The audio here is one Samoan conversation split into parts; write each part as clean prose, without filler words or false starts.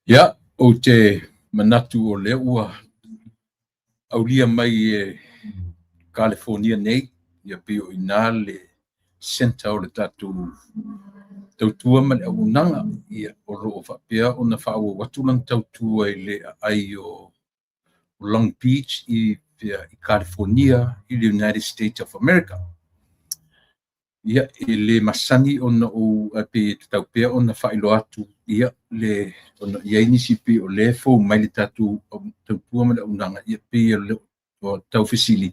Ia, ou te manatu o lea ua aulia mai e Kalifonia nei, ia pei o i ina le centre o le tatou tautua ma le auaunaga, ia o lo o faapea ona faaauau atu lana tautua i le aai o Long Beach i Kalifonia i le United States of America. Ia, e le masani ona ou, ae pei e tatau pea ona faailoa atu, ia, le, ona e i ai nisi pei o lea e fou mai le tatou tautua ma le auaunaga, ia pei o tau fesili,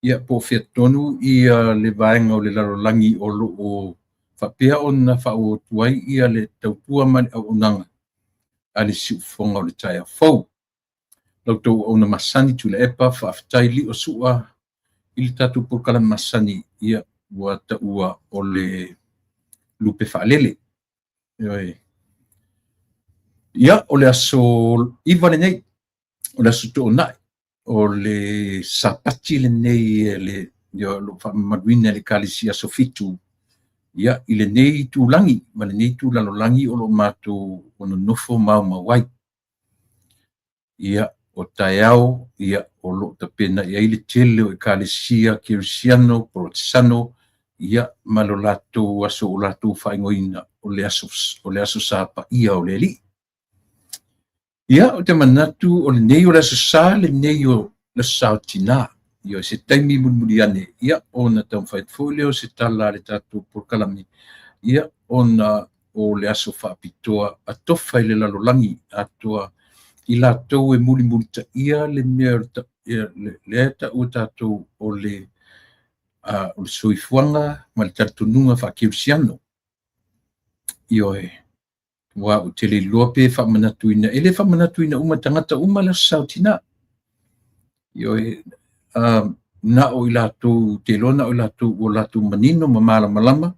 ia po o fea tonu ia le vaega o le lalolagi o lo o faapea ona faaauau atu ai ia le tautua ma le auaunaga a le Siufofoga o le Taeao Fou. La outou auauna masani Tuilaepa, faafetai lio sua i le tatou polokalame masani, ia ua taua o le lupe faalele. Ia, o le aso 9 lenei, o le aso Toonai, o le Sapati lenei e le ia, o lo o faamamaluina e le Ekalesia Aso Fitu. Ia, i lenei itulagi ma lenei itulalolagi o lo o matou nonofo maumau ai. Ia, o taeao, ia, o lo o tapena i ai le tele o ekalesia Kerisiano, Polotesano, ia, ma lo latou aso o latou faaigoaina o le aso, o le Aso Sa Paia o le Alii. Ia, ou te manatu o lenei o le Aso Sa lenei o le Aso Sa o Tinā. Ia, se taimi mulimuli ane, ia, ona taumafai atu foi lea o se tala a le tatou polokalame, ia, ona o le aso faapitoa atofa i le lalolagi atoa i latou e mulimulitaia le mea lea e taua tatou o le o le soifuaga ma le talitonuga faakerisiano. Ioe, aua ou te le iloa pe faamanatuina, e le faamanatuina uma tagata uma le Aso Sa o Tinā. Ioe, na o i latou, te iloa na o i latou ua latou manino ma malamalama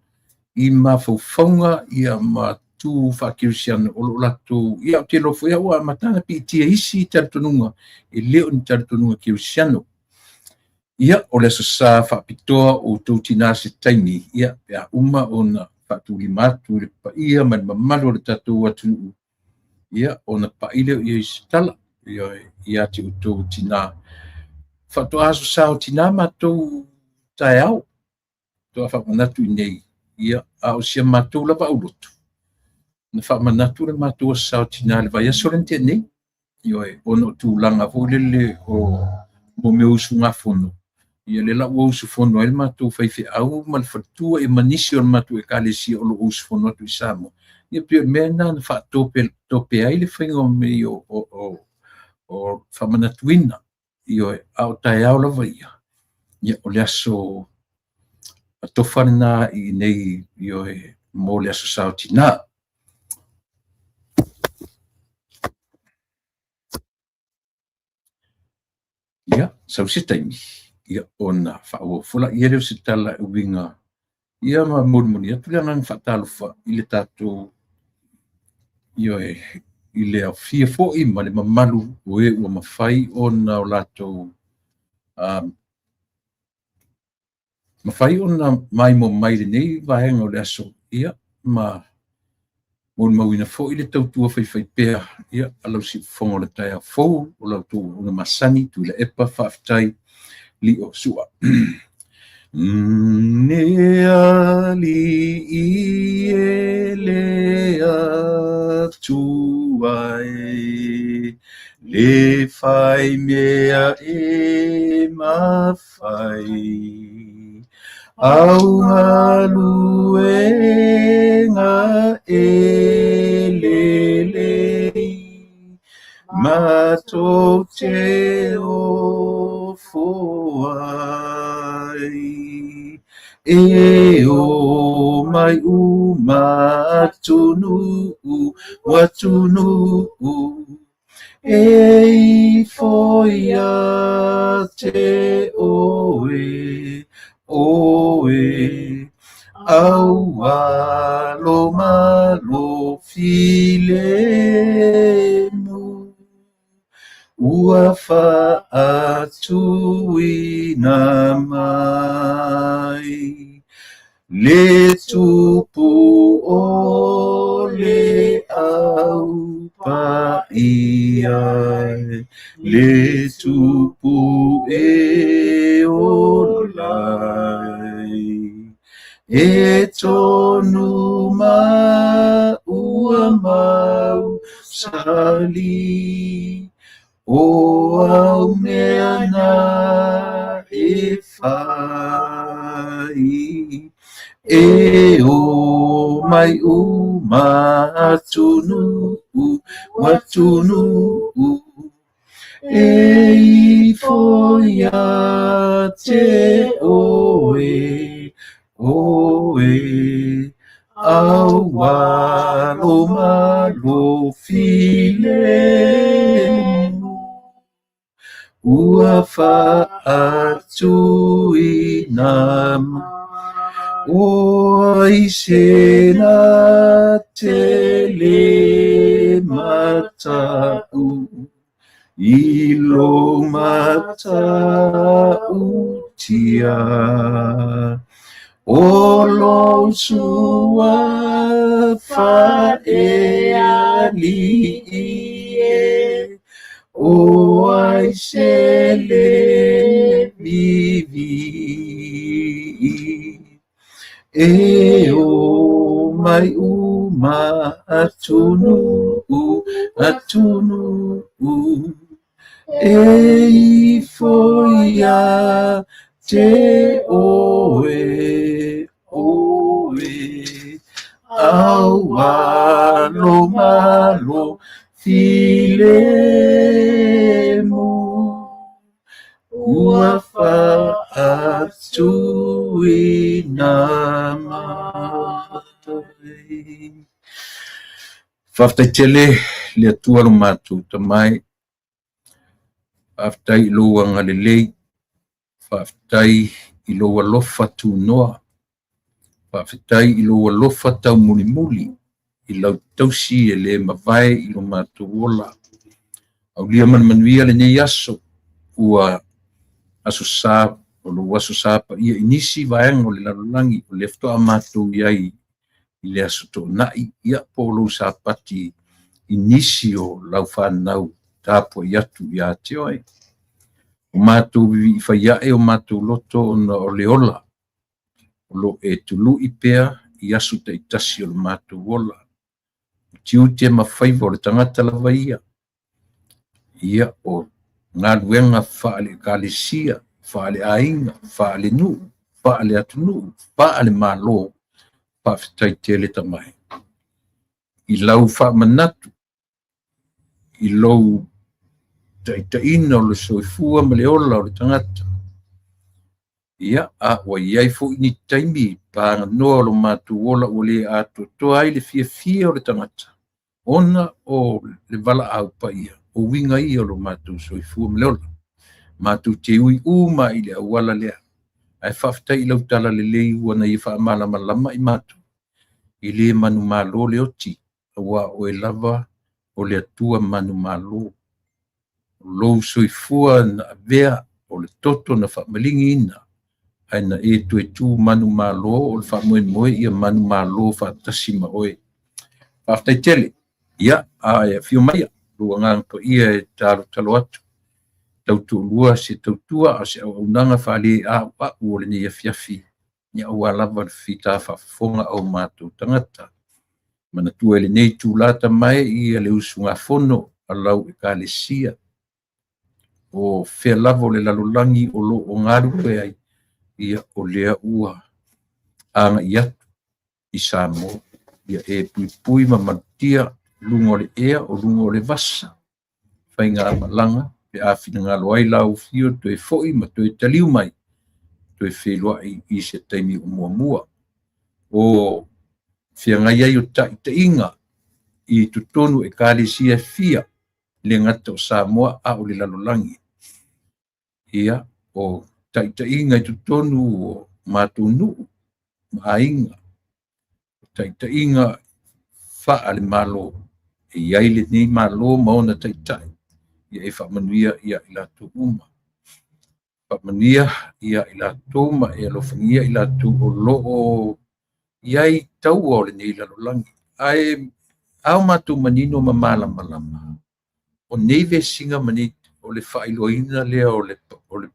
i mafaufauga ia ma tu faakerisiano o lo o latou, ia ou te iloa foi ua amata ona piitia isi talitonuga e le o ni talitonuga kerisiano. Ia, o le Aso Sa faapitoa o outou tinā se taimi, ia, pe a uma ona faatulima atu i le paia ma le mamalu o le tatou atunuu, ia, ona pai lea i ai se tala, ia, ia te outou tinā. Faatoa Aso Sa o Tinā matou taeao, faatoa faamanatu i nei, ia, a o si a matou lava aulotu, na faamanatu le matou Aso Sa o Tinā i le vaiaso lea na tea nei, ioe, ona o tulaga foi lele o mo mea o usugafono, ia lea la ua usufono ai le matou faifeau ma le faletua ia ma nisi o le matou ekalesia o lo o usufono atu i Samoa. Ia pei o le mea lena na faatope tope ai le faiga o mea ia o faamanatuina, ioe, a o taeao lava ia, ia o le aso atofa lena i inei, ioe, mo le Aso Sa o Tinā. Ia, sau se taimi, ia, ona faaauau folaia lea o se tala e uiga, ia ma molimoli atu le agaga faatalofa i le tatou, ioe, i le aofia foi ma le mamalu o e ua mafai ona o latou mafai ona maimoa mai i lenei vaega o le aso, ia, ma molimauina foi le tautua faifaipea, ia, a lau siufofoga o le taeao fou, o la outou auauna masani, Tuilaepa, faafetai, lio sua. Ne alii e le Atua e, le fai mea e mafai, au galuega e lelei, matou te ofo ai. E o mai uma atunuu, atunuu, E ifo ia te oe, oe, aualo malo filemu, ua faatuina mai le tupu o le au paia. Le tupu e ola ai, e tonu ma ua mau sali, o au mea na e fai, e o mai uma atunuu, atunuu, e ifo ia te oe, oe, aualo malo filemu, ua faatuina mai. O ai se na te le mata'u, i lo mata'utia, o lou suafa e ali'i e, o ai se le vivi'i, e o mai uma atunuu, atunuu, e ifo ia te oe, oe, aualo malo filemu, ua faatuina mai. Faafetai tele le Atua lo matou tamai. Faafetai i lou agalelei. Faafetai i lou alofa tunoa. Faafetai i lou alofa taumulimuli i lau tausi e le mavae i lo matou ola. Aulia ma le manuia lenei aso, ua aso sa, o lou aso sa paia i nisi vaega o le lalolagi, o lea faatoa matou i ai i le aso Toonai, ia po o lou Sapati i nisi o lau fanau tapuai atu ia te oe. O matou vivii fai ae o matou loto ona o le ola, o lo e tului pea i aso taitasi o le matou ola. O tiute ma faiva o le tagata lava ia, ia o galuega faale ekalesia, faale aiga, faale nuu, faale atunuu, faale malo, faafetai tele tamai. I lau faamanatu, i lou taitaiina o le soifua ma le ola o le tagata. Ia, a ua iai foi ni taimi paganoa o lo matou ola ua le atoatoa ai le fiafia o le tagata, ona o le valaau paia, o uiga ia o lo matou soifua ma le ola. Matou te ui uma i le auala lea. Ae faafetai i lau tala lelei ua na ia faamalamalama i matou. I le manumalo le oti, aua oe lava o le Atua manumalo. O lou soifua na avea, o le toto na faamaligiina, ae na e toe tu manumalo o le faamoemoe ia manumalo faatasi ma oe. Faafetai tele. Ia, ae afio maia, lou agaga paia e talotalo atu. Tautoalua se tautua a o se auaunaga faaleauau o lenei afiafi, ia aua lava le fita faafofoga o matou tagata. Manatua i lenei itula tamae ia le usugafono a lau ekalesia, o fea lava o le lalolagi o lo o galulue ai, ia o lea ua agai atu i Samoa. Ia e puipui ma malutia luga o le ea o luga o le vasa, faigamalaga pe a finagalo ai lau afio toe foi ma toe taliu mai, toe feiloai i se taimi o muamua. O feagai ai o taitaiga i totonu ekalesia e fia, le gata o Samoa a o le lalolagi. Ia, o taitaiga i totonu o matou nuu ma aiga, o taitaiga faale-Malo, e i ai lenei Malo ma ona taitai, ia e faamanuia ia i latou uma. Faamanuia ia i latou ma e alofagia i latou o lo o i ai taua o lenei lalolagi. Ae ao matou manino ma malamalama, o nei vesiga ma nei, o le faailoaina lea o le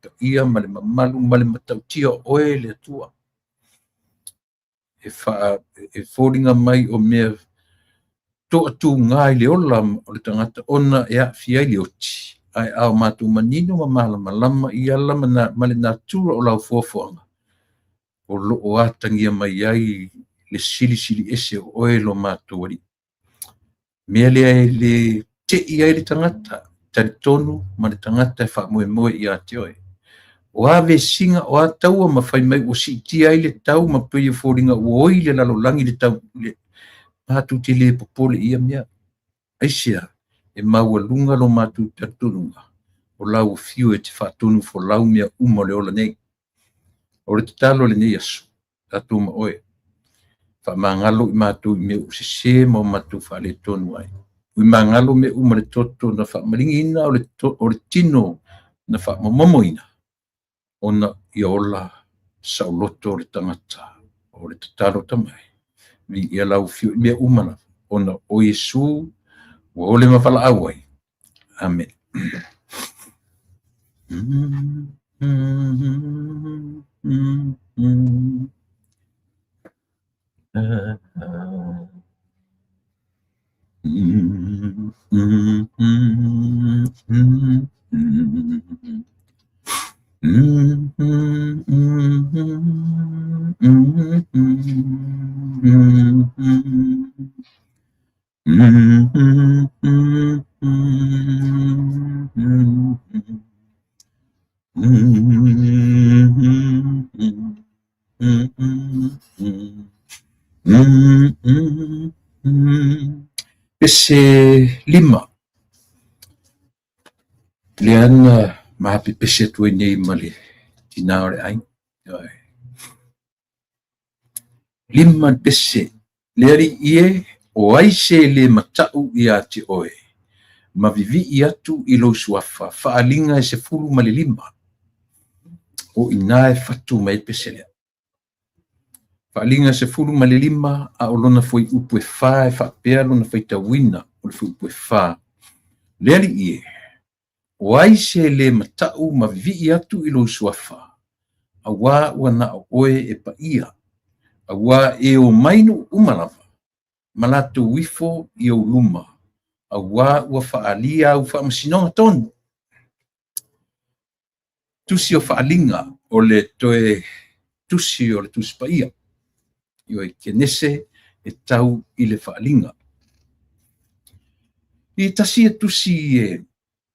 paia ma le mamalu ma le matautia o oe le Atua. E foliga mai o mea toatuga i le ola o le tagata ona e aafia ai le oti, ae a o matou manino ma malamalama i ala ma le natura o lau fuafuaga, o lo o atagia mai ai le silisili ese o oe lo matou Alii. Mea lea e le tei ai le tagata, talitonu ma le tagata e faamoemoe ia te oe. O a vesiga, o a taua ma fai mai ua siitia ai le tau ma pei e foliga ua oi le lalolagi le tau, matou te le popole i ia mea. Aisea, e maualuga lo matou talitonuga, o lau afio e te faatonufolau mea uma o le ola nei. O le tatalo i lenei aso, tatou ma oe, faamagalo i matou i mea ua sese ma o matou faaletonu ai. Ui magalo mea uma le toto na faamaligiina o le tino na faamomomoina, ona ia ola saoloto le tagata. O le tatalo tamai, viia lau afio i mea uma lava, ona o Iesu ua ole ma valaau ai. Amen. Pese 5. Lea na mahapepese atu ai nei ma le tina o le aiga. 5 pese. Le alii e, o ai se le matau ia te oe, ma vivii atu i lou suafa, faaaliga e 15. O ina e fatu mai pese lea. Faaaliga 15, a o lona fuaiupu e 4 e faapea lona faitauina o le fuaiupu e 4. Le alii e, o ai se le matau ma vivii atu i lou suafa, auā ua na o oe e paia, auā e o mai nuu uma lava, ma latou ifo i ou luma, auā ua faaalia au faamasinoga tonu. Tusi o faaaliga o le toe tusi o le Tusi Paia. Ioe, Kenese e tau i le faaaliga. I tasi e tusi e,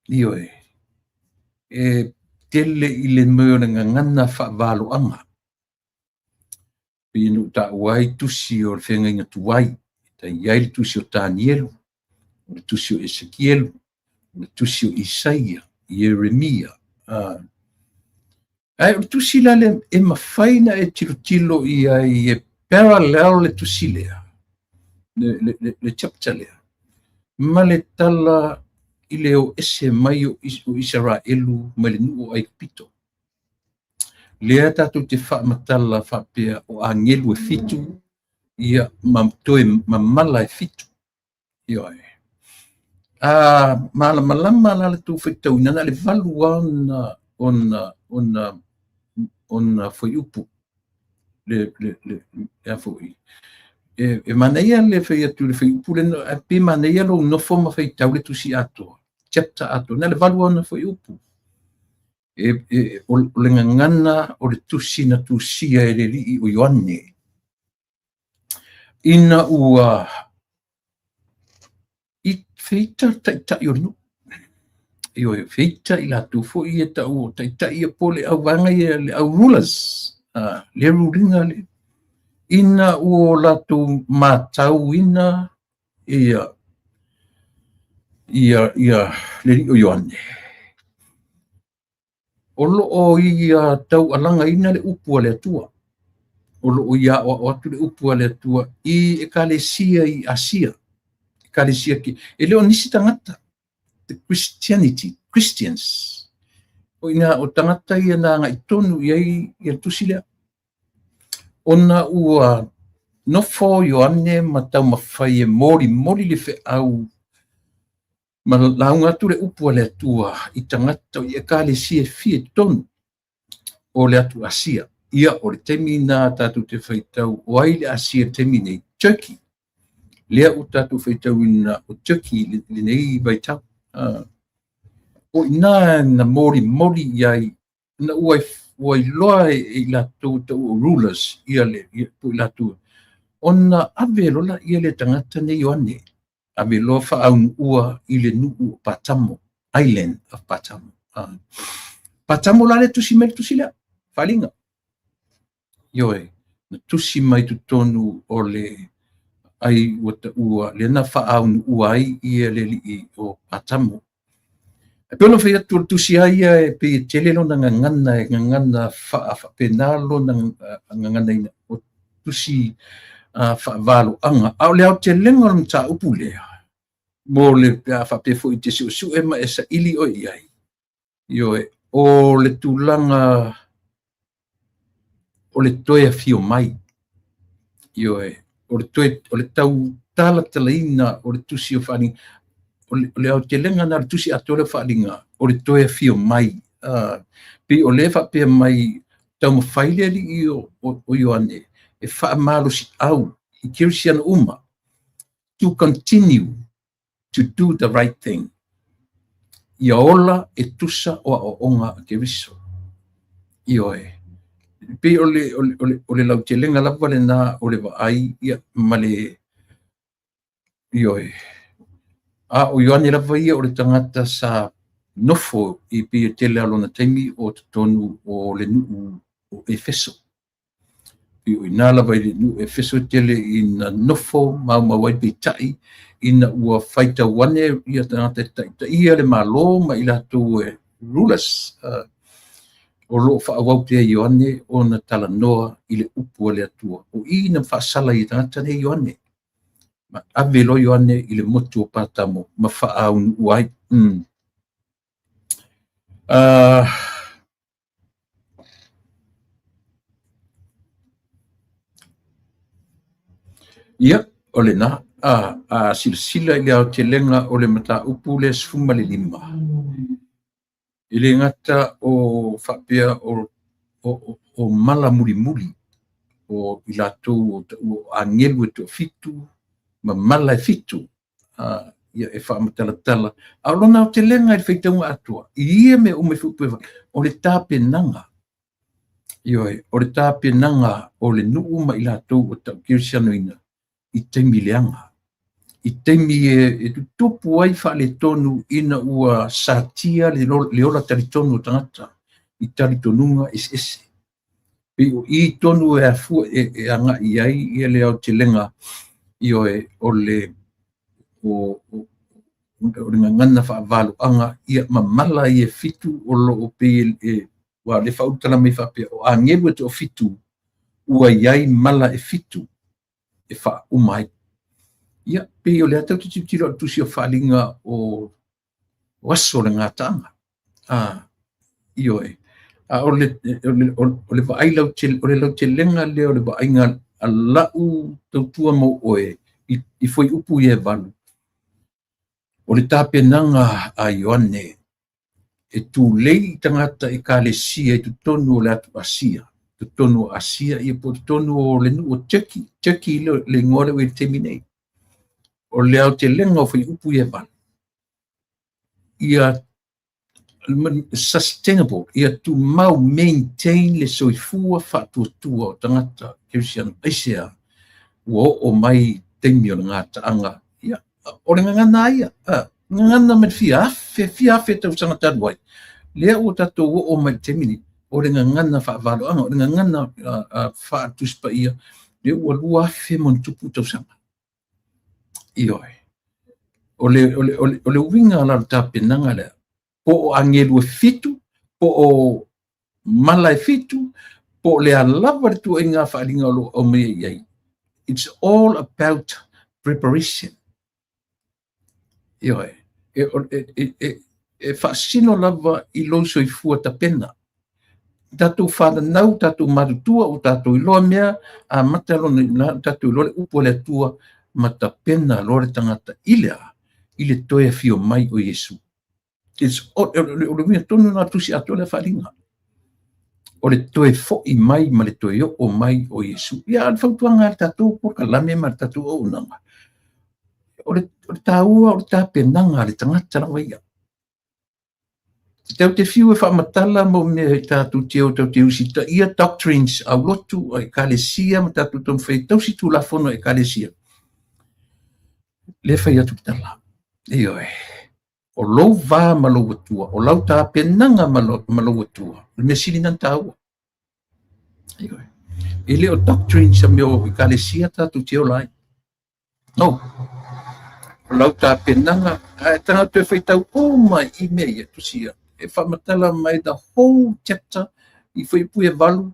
ioe, e tele i le mea o le gagana faavaloaga. Pei na ou taua ai tusi o le feagaiga tuai, e i ai le tusi o Tanielu, o le tusi o Esekielu, o le tusi o Isaia, Ieremia. Ae o le tusi la lea e mafai na e tilotilo i ai e parallel le tusi lea, le chapter lea, ma le tala i le o ese mai o Isaraelu mai le nuu o Aikupito. Lea tatou te faamatala faapea o agelu e 7, ia ma toe mamala e 7. Ioe. A malamalama la le tou faitauina na le 8 ona fuaiupu le a foi. E manaia le fai atu le fuaiupu le pe manaia lou nofo ma faitau le tusi atoa, chapter atoa, na le 8 ona fuaiupu. O le gagana o le tusi na tusia e le alii o Ioane. Ina ua i feita taitai o le nuu. Ioe, feita i latou foi e tau o taitai ia po le auvaega ia le au rulers, le rulinga le. Ina ua latou matauina ia le alii o Ioane. O loo ia taualagaina le upu a le Atua. O loo ia aoao atu le upu a le Atua i ekalesia i Asia. Ekalesia ki, e leo nisi tagata. The Christianity, Christians. O ina o tagata ia na ngai tonu i ai ia tusi lea. Ona ua nofo Ioane ma taumafai e molimoli le feau Ma lauga atu le upu a le Atua i tagata i ekalesia e fia i totonu o le atu Asia. Ia, o le taimi na tatou te faitau o ai le Asia i le taimi nei, Turkey. Lea ua tatou faitauina o Turkey lenei vaitau. O i ina na molimoli i ai, na ua iloa e i latou tau o rulers, ia le po i latou, ona ave loa laia le tagata nei Ioane, ave loa faaunuua i le nuu o Patamo, Island of Patamo. Patamo la le tusi mai le tusi lea, Faaaliga. Ioe, na tusi mai totonu o le ai ua taua, lea na faaunuua ai ia le alii o Patamo. E pei ona fai atu o le tusi lava ia e pei e tele lona gagana, e gagana faapena lona gaganaina o tusi faavaloaga. A o le aotelega o le mataupu lea, mo le pe a faapea foi i te suesue ma e saili oe i ai. Ioe, o le tulaga o le toe afio mai. Ioe, o le toe o le tau talatalaina o le tusi o Faaaliga, o le aotelega na o le tusi atoa lea o Faaaliga, o le toe afio mai. Pei o lea faapea mai taumafai le alii o Ioane e faamalosiau i kerisiano uma to continue to do the right thing. Ia ola e tusa o aoaoga a Keriso. Ioe, pei o le lautelega lava lena o le vaai ia ma le ioe. A o Ioane lava ia o le tagata sa nofo i pei e tele a lona taimi o totonu o le nuu o Efeso. Pei o ina lava i le nuu Efeso e tele ina nofo maumau ai peitai ina ua faitau ane ia tagata e taitaia le Malo ma i latou e rulers. O loo faaauau pea Ioane ona talanoa i le upu a le Atua. O i na faasala i tagata nei Ioane. Ma ave loa Ioane i le motu o Patamo ma faaunuua ai. Ia, o lena, a silasila i le aotelega o le mataupu le 15. E le gata o faapea o mala mulimuli o i latou o taua o agelu e toafitu ma mala e fitu, ia e faamatalatala. A o lona aotelega i le faitauga atoa, i ia mea uma i fuipu e o le tapenaga. Ioe, o le tapenaga o le nuu ma i latou o tau kerisianoina i taimi leaga. I taimi e tutupu ai faaletonu ina ua satia le ola talitonu o tagata i talitonuga eseese. Pei o i tonu e afua e agai ai ia le aotelega, ioe, o le o le gagana faavaloaga ia mamala ia fitu o loo pei e ua le faaulutala mai faapea o agelu e toafitu ua iai mala e fitu e faauma ai. Ia, pei o le tatou te tilotilo o le tusi o Faaaliga o aso o le gataaga. Ioe, a o le vaai o le lautelega lea o le vaaiga a lau tautua mo oe i fuaiupu ia e 8. O le tapenaga a Ioane e tulei i tagata ekalesia i totonu o le atu Asia, totonu o Asia ia po totonu o le nuu o Turkey, Turkey le igoa lea ua i le taimi nei. O le aotelega o fuaiupu ia e 8. Ia sustainable, ia tumau maintain le soifua faatuatua o tagata kerisiano. Aisea, ua oo mai taimi o le gataaga. Ia, o le gagana ia, gagana mai le fia afe tausaga talu ai. Lea ua tatou oo mai le taimi nei, o le gagana faavaloaga, o le gagana faatusipaia, lea ua 2000 ma ona tupu tausaga. Ioe, o le uiga la o le tapenaga lea, po o agelu e fitu, po o mala e fitu, po o le alava le tuaiga Faaaliga o loo aumaia i ai. It's all about preparation. Ioe, e faasino lava i lou soifua tapena. Tatou whananau, tatou matutua, o tatou iloa mea, a mata lona, tatou iloa le upu a le Atua, ma tapena loa le tagata i lea, i le toe afio mai o Iesu. O le uiga tonu lena o le tusi atoa lea faaaliga. O le toe foi mai ma le toe oo mai o Iesu. Ia, a o le fautuaga a le tatou polokalame ma le tatou auaunaga, o le taua o le tapenaga a le tagata lava ia. Tatou te fiu e faamatala mo mea e tatou te o tatou te usitaia doctrines aulotu a ekalesia ma tatou taumafai e tausi tulafono a ekalesia. Lea e fai atu le tala. Ioe. O lou va ma lou Atua, o lau tapenaga ma lou Atua, o le mea sili lena ona taua. Ioe. E le o doctrines a mea o ekalesia tatou te ola ai. No. O lau tapenaga, ae tagata e faitau uma i mea ia, tusi ia, e faamatala mai the whole chapter i fuaiupu e 8,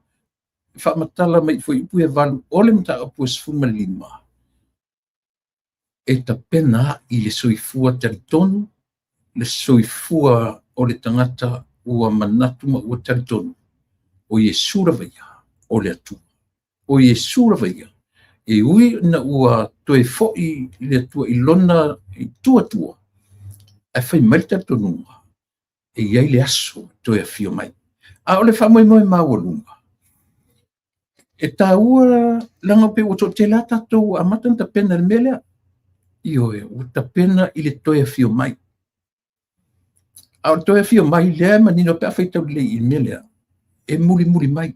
e faamatala mai i fuaiupu e 8 o le mataupu e 15, e tapena ai le soifua talitonu, le soifua o le tagata ua manatu ma ua talitonu, o Iesu lava ia, o le Atua. O Iesu lava ia, e ui ina ua toe foi le Atua i lona i tua, ae fai mai le talitonuga, e i ai le aso toe afio mai. A o le faamoemoe maualuga, e taua leaga pei ua toatele lava tatou ua amata ona tapena i le mea lea. Ioe, ua tapena i le toe afio mai. A o le toe afio mai lea e manino pe a faitau lelei i le mea lea, e mulimuli mai.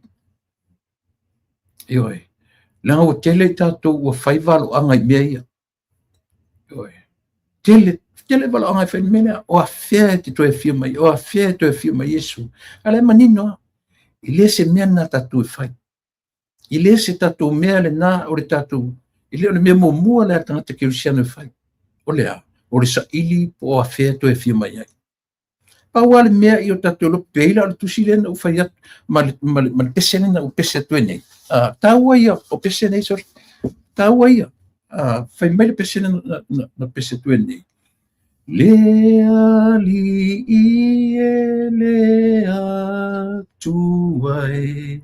Ioe, leaga ua tele i tatou ua fai valoaga i mea ia. Ioe, tele tele valoaga e fai i le mea lea. O afea e te toe afio mai, o afea e toe afio mai Iesu. A lea e manino lava, e le se mea lena tatou e fai. E le se tatou mea lena o le tatou, e le o le mea muamua lea a le tagata kerisiano e fai. O le a? O le saili po o afea e toe afio mai ai. Pau lava le mea i o tatou iloa, pei la o le tusi lea na ou fai atu ma le pese lea na ou pese atu ai nei. Taua ia o pese nei, sorry. Taua ia. Fai mai le pese lea na pese atu ai nei. Le Alii e le Atua e,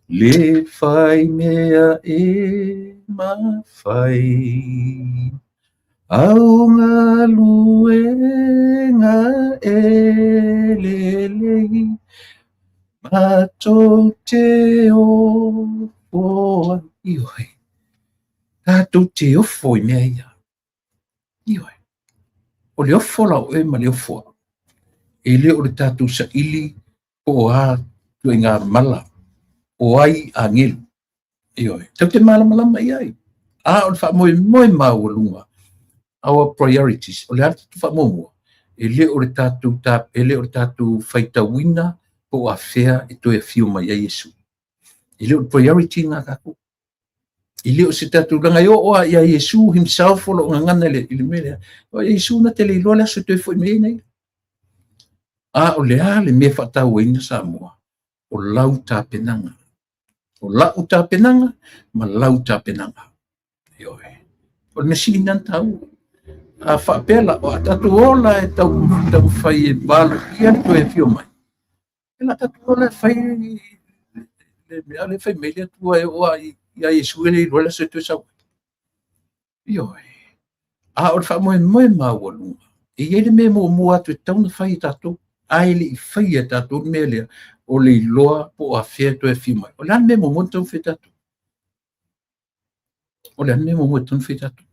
le fai mea e mafai. Au galuega e lelei, matou te ofo ai. Ioe, tatou te ofo i mea ia. Ioe, o le ofo la o oe ma le ofo au, e le o le tatou saili po o a ituaiga mala, o ai agelu. Ioe, tatou te malamalama i ai. A o le faamoemoe maualuga, our priorities, o le a le tatou faamuamua, e le o le tatou e le o le tatou faitauina po o afea e toe afio mai ai Iesu. E le o le priority lena a tatou. E le o se tatou leaga e oo lava ia Iesu himself o lo o gagana i le mea lea. O Iesu na te le iloa le aso e toe foi mai ai nei. A o le a le mea e faatauaina Samoa? O lau tapenaga. O lau tapenaga ma lau tapenaga. Ioe. O le mea sili lena ona taua. A faapea la, o a tatou ola e taumafai e valoia le toe afio mai, e la tatou ola e fai le mea lea e fai mai le Atua e oo lava ia Iesu e le iloa le aso e toe sau ai. Ioe. A o le faamoemoe maualuga, e i ai le mea muamua atu e tatau ona fai e tatou, a e le i faia e tatou le mea lea, o le iloa po o afea e toe afio mai. O le a le mea muamua na tatau ona fai e tatou? O le a le mea muamua e tatau ona fai e tatou?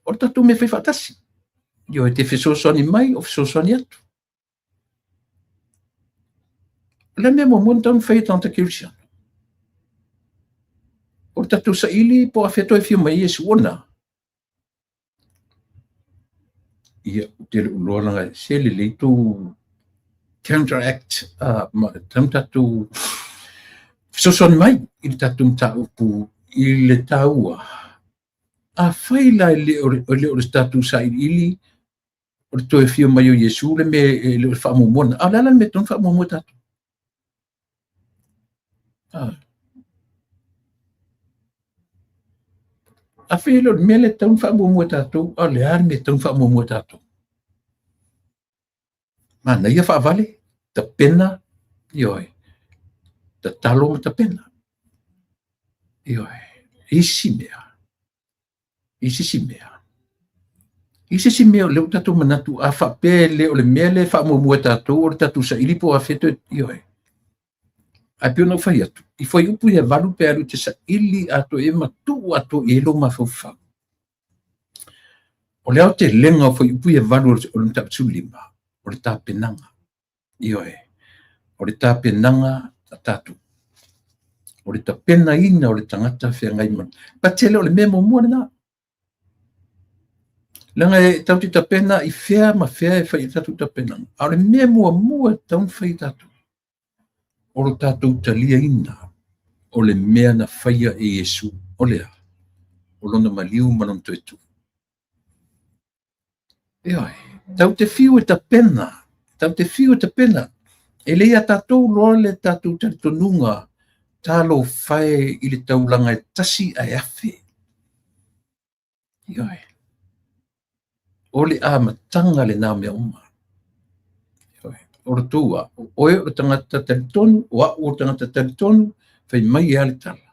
O le tatou mea fai faatasi. Ioe, te fesoasoani mai o fesoasoani atu. O le a le mea muamua na tatau ona fai e tagata kerisiano? O le tatou saili po o afea toe afio mai ai Iesu ona. Ia, ou te le o iloa leaga se lelei tou counteract ma tatau ona tatou fesoasoani mai i le tatou mataupu i le taua. Afai la e le o le tatou sailiili o le toe afio mai o Iesu le mea e le o le faamuamua lena. A o le a la le mea e tatau ona faamuamua e tatou? Afai e le o le mea lea e tatau ona faamuamua e tatou, a o le a le mea e tatau ona faamuamua e tatou? Manaia faavale, tapena, ioe, tatalo ma tapena. Ioe, isi mea. I se isi mea. I se isi mea o lea ua tatou manatu a faapea e le o le mea lea e faamuamua e tatou o le tatou saili po o afea toe ioe. Ae pei ona ou fai atu, i fuaiupu ia e 8 pe alu e te saili atoa i ai ma tuu atoa i ai lou mafaufau. O le aotelega o fuaiupu ia e 8 o le mataupu 15, o le tapenaga. Ioe, o le tapenaga a tatou. O le tapenaina o le tagata feagai ma... Patele o le mea muamua lena. Leaga e tatou te tapena i fea ma fea e fai ai tatou tapenaga. A o le mea muamua e tatau ona fai e tatou, o lo tatou taliaina o le mea na faia e Iesu, o le a? O lona maliu ma lona toe tu. Ioe, tatou te fiu e tapena, tatou te fiu e tapena. E le ia tatou loa le tatou talitonuga, talofa e i le taulaga e tasi ae afe. Ioe, o le amataga lena o mea uma. Ioe, o le tou a, o oe o le tagata talitonu, o au o le tagata talitonu, fai mai e a le tala.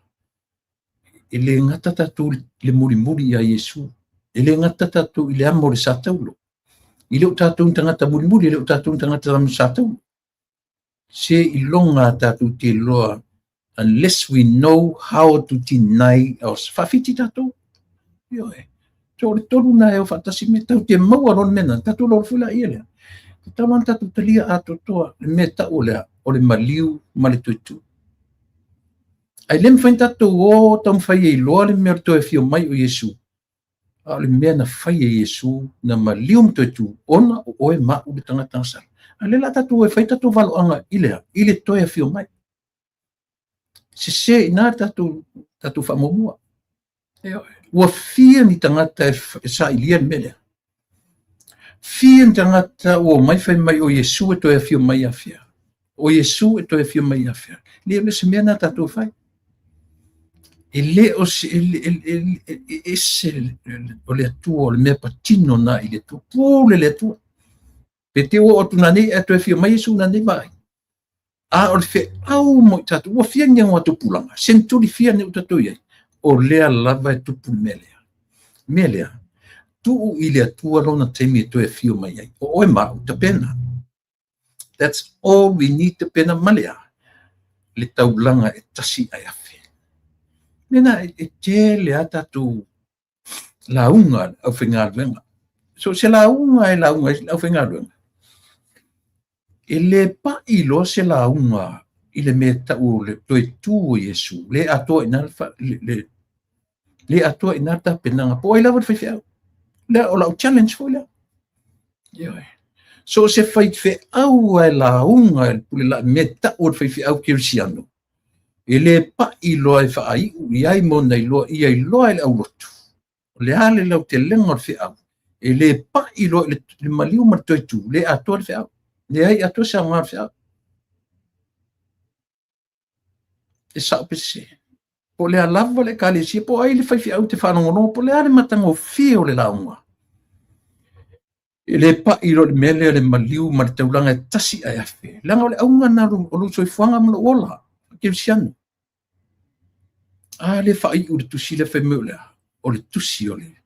E le gata tatou i le mulimuli ia Iesu. E le gata tatou i le amo o le sataulo. E le o tatou ni tagata mulimuli, e le o tatou ni tagata amo sataulo. Seiloga tatou te iloa, unless we know how to deny ourselves. Faafiti tatou. Ioe. So o le tolu na e o faatasi me tatou te maua loa le mea lena, tatou loa foi laia lea. Tatau ona tatou talia atoatoa le mea tau o lea, o le maliu ma le toe tu. Ae le mafai ona tatou o taumafai e iloa le mea o le toe afio mai o Iesu, a o le mea na fai e Iesu na maliu ma toe tu, ona o oe ma au le tagata gasala. A o lea o le a tatou o e fai tatou valoaga i le a? I le toe afio mai. Sese i ina le tatou faamuamua. Ua fia ni tagata e sailia le mea lea. Fia ni tagata ua omai fai mai o Iesu e toe afio mai ia fea. O Iesu e toe afio mai ia fea. Le o se mea na tatou fai. E le o se, e ese o le Atua, o le mea patino na i le Atua. Pule le Atua. Pe te ua oo atu nanei ae toe afio mai Iesu nanei vaai. A o le feau mo i tatou, ua fia ni o tupulaga, senturi fia nei ua tatou i ai, o lea lava e tupu le mea lea. Mea lea, tuu i le Atua lona taimi e toe afio mai ai. O oe ma au, tapena. That's all we need, tapena ma le a? Le taulaga e tasi ae afe. Mena e tele a tatou lauga le aufaigaluega. So se lauga e lauga ai le aufaigaluega, e le pai loa se lauga i le mea tau o le toe tu o Iesu, le atoa i ina le, le atoa i ina le tapenaga, po o ai lava le faifeau. Lea o lau challenge foi lea. Ioe. So se faifeau e lauga e le pule la mea tau o le faifeau kerisiano, e le pai loa e faaiu i ai ma ona iloa ia iloa e le aulotu. O le a le lautelega o le feau, e le pai loa i le maliu ma le toe tu, le atoa le feau. Leai atoa se aoga o le feau. E sao pe sese. Po o le a lava le ekalesia, po o ai le faifeau te faalogologo, po o le a le matagofie o le lauga. E le pai loa i le mea lea le maliu ma le taulaga e tasi ae afe. Leaga o le auga lena o lou soifuaga ma lou ola, kerisiano. A lea faaiu le tusi lea fai mai o le a? O le tusi o le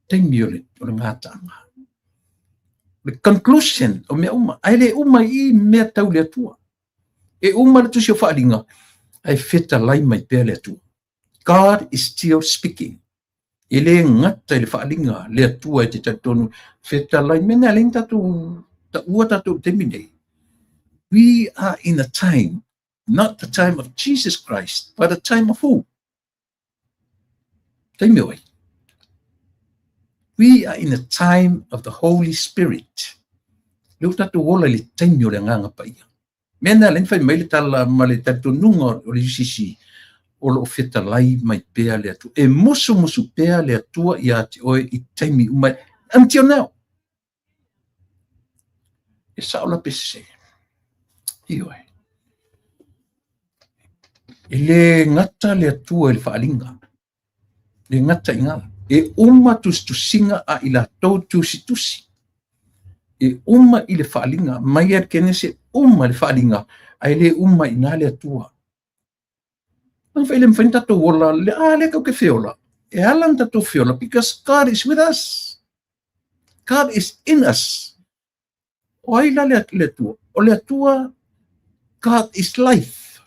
taimi o le gataaga. O le conclusion o mea uma. Ae le uma i i mea tau le Atua. E uma le tusi o Faaaliga, ae fetalai mai pea le Atua. God is still speaking. E le gata i le faaaliga le Atua e te talitonu fetalai mea na leai tatou taua tatou i le taimi nei. We are in a time, not the time of Jesus Christ, but the time of who? Taimi o ai? We are in the time of the Holy Spirit. Lea ua tatou ola i le taimi o le Agaga Paia. Mea na lea na fai mai le tala ma le talitonuga o le UCC, o lo o fetalai mai pea le Atua. E musumusu pea le Atua ia te oe i taimi uma, until now. E sao la pe sese. Ioe. E le gata le Atua i le faaaliga. Le gata i ina. E uma tusitusiga a i latou tusitusi. E uma i le faaaliga. Mai lava i le Kenese, uma le faaaliga, ae le uma i ina le Atua. Leaga foi e le mafai ona tatou ola, a lea tatou te feola, E ala ona tatou feola because God is with us. God is in us. O ai la le Atua? O le Atua, God is life.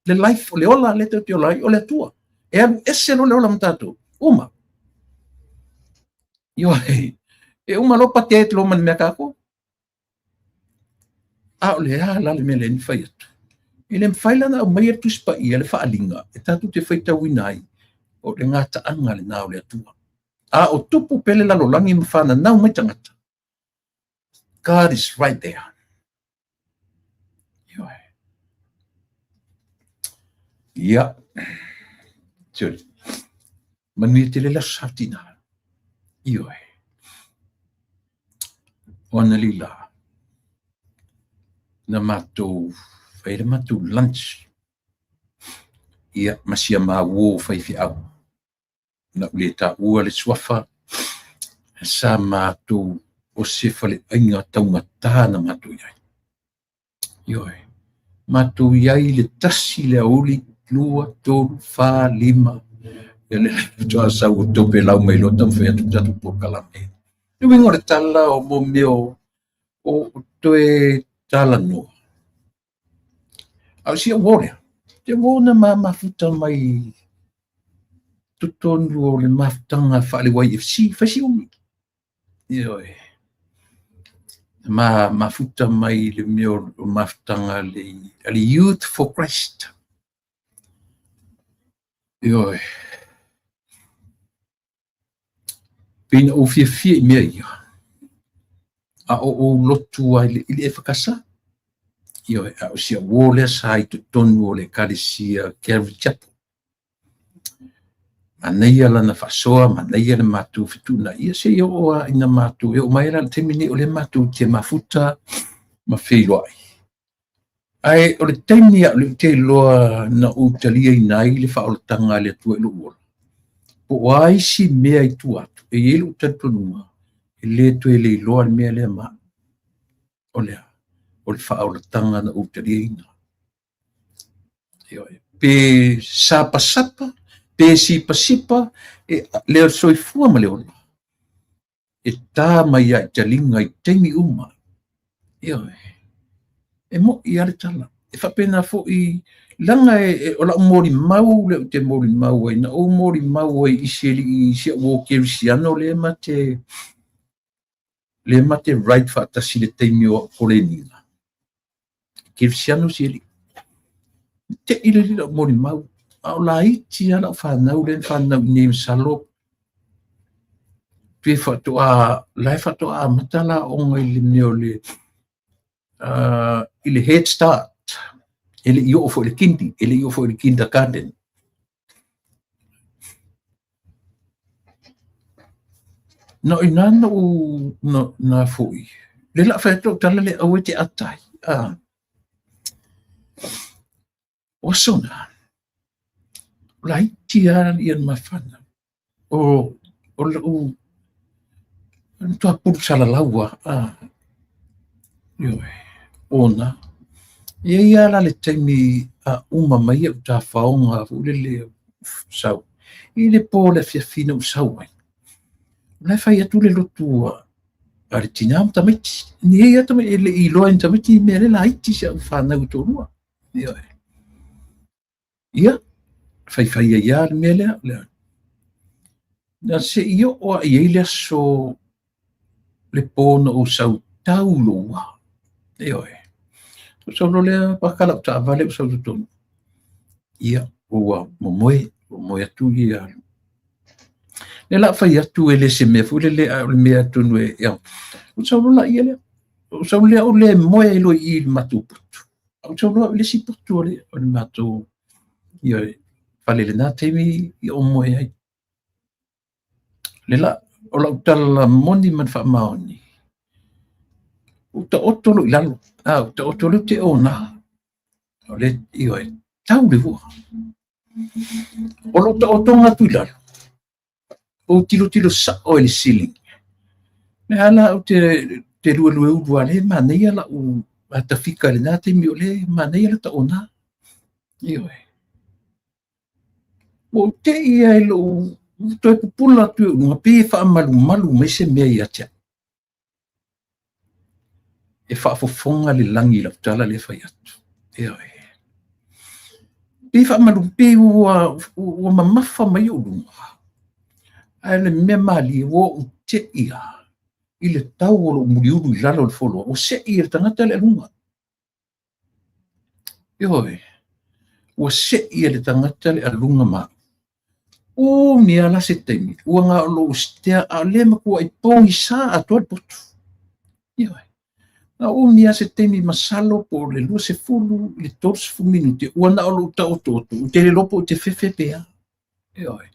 Le life, o le ola lea tatou te ola ai, o le Atua. E alu ese loa le ola ma tatou. Uma. Ioe, e uma loa pate ai loa ma le mea kākou. A o le a la le mea lea na fai atu? E le mafai la ona aumaia le Tusi Paia, le faaaliga e tatou te faitauina ai, o le gataaga lena o le Atua. A o tupu pea le lalolagi ma fananau mai tagata, God is right there. Ioe. Ia. Tioli. Manuia tele le aso Satina. Ioe. O analeila, na matou fai le matou lunch, ia, ma si a ma uō faifeau. Na ou le taua le suafa, sa matou o se faleaiga taugata na matou i ai. Ioe. Matou i ai i le 1 i le aoauli, 2, 3, 4, 5, ia le faatoa sau o topelau mai loa taumafai atu le tatou polokalame. Le uiga o le tala o mo mea o toe talanoa. A o si ou uo lea, te uo na ma mafuta mai totonu o le mafutaga faale YFC, fai si umi. Ioe. Ma mafuta mai le mea o mafutaga a le Youth for Christ. Ioe. Pei na ou fiafia i mea ia, a o ou lotu ai i le EFKS. Ioe, a o si au uo lea sa i totonu o le Ekalesia Calvary Chapel. Manaia lana faasoa, manaia le matou fetuunai, seia oo lava ina matou, e oo mai la i le taimi lenei o lea matou te mafuta ma feiloai. Ae o le taimi lava o lea ou te iloa na ou taliaina ai le faaolataga a le Atua i lou ola, po o a isi mea i tua atu, e i ai lou talitonuga e le toe leiloa le mea lea ma au. O le a? O le faaolataga na ou taliaina. Pe sapasapa, pe sipasipa, e, le soifua ma le ola, e tā mai lava i taliga i taimi uma. Ioe. E mo'i lava le tala. E faapena foi, leaga e, o lau molimau lea ou te molimau ai, na ou molimau ai i si alii, si au uo kerisiano lea ma te, lea ma te ride faatasi i le taimi o au koleniga. Kerisiano si alii. Te'i le alii lau molimau, a o laiti lava lau fanau lea na fanau i inei masalo pe faatoa, la e faatoa amata la aoga i le mea o le, i le Head Start, e le i oo foi i le kindy, e le i oo foi i le kindergarten. Na o ina na ou na foi, lea o le a fai atu lau tala lea aua e te ata ai, o aso na, o laiti lava ia na fanau, o lou matua pulu salalau lava, ioe, ona e i ai lava la le taimi a uma mai au tafaoga foi lele sau i le po o le afiafi na ou sau ai, o la e fai atu le lotu a le tina ma tamaiti. Ni ai lava tamaiti, e le i iloa e ni tamaiti ni mea lea laiti si au fanau e toalua. Ioe. Ia, faifai ai lava le mea lea. Lea. Na se i oo lava i ai le aso le po na ou sau tau i lou ua. Ioe. Ou sau loa lea paka lau taavale ou sau i totonu. Ia, ua momoe, momoe atu ia. Lea o le a fai atu e le se mea foi lele, a o le mea atonu e, ia. Ou sau loa laia lea. Ou sau lea ou le moe ai loa i i i le matou potu. Ou sau loa i le isi potu o le matou, ioe, fale i lena taimi i ou moe ai. Le la, o lau tala moni ma le faamaoni, ua taoto lou i lalo, a ua taoto lea ou te ona, o le, ioe, tau le ua. O lou taotoga atu i lalo, ou tilotilo sa'o i le ceiling. Le a la ou te luelue ulu lava, lea e manaia la'u atafika i lena taimi o lea e manaia lata ona. Ioe. Ua ou te'i lava i lou Ua toe pupula atu i ou luga, pei e faamalumalu mai se mea ia te au. E faafofoga le lagi i lau tala lea e fai atu. Ioe. Pei faamalu, pei ua mamafa mai ou luga. Ae le mea malie, ua ou tei lava i le tau o lou muliulu i lalo o le foloa, ua sei e le tagata le aluga. Ioe, ua sei e le tagata le aluga ma au. Umi lava la se taimi, ua na o lou stare, a o lea e matuai pogisa atoa le potu. Ioe, na umi lava se taimi masalo po o le 20 i le 30 minute, ua na o lou taotooto, ou te le iloa po ou te fefe pe a. Ioe,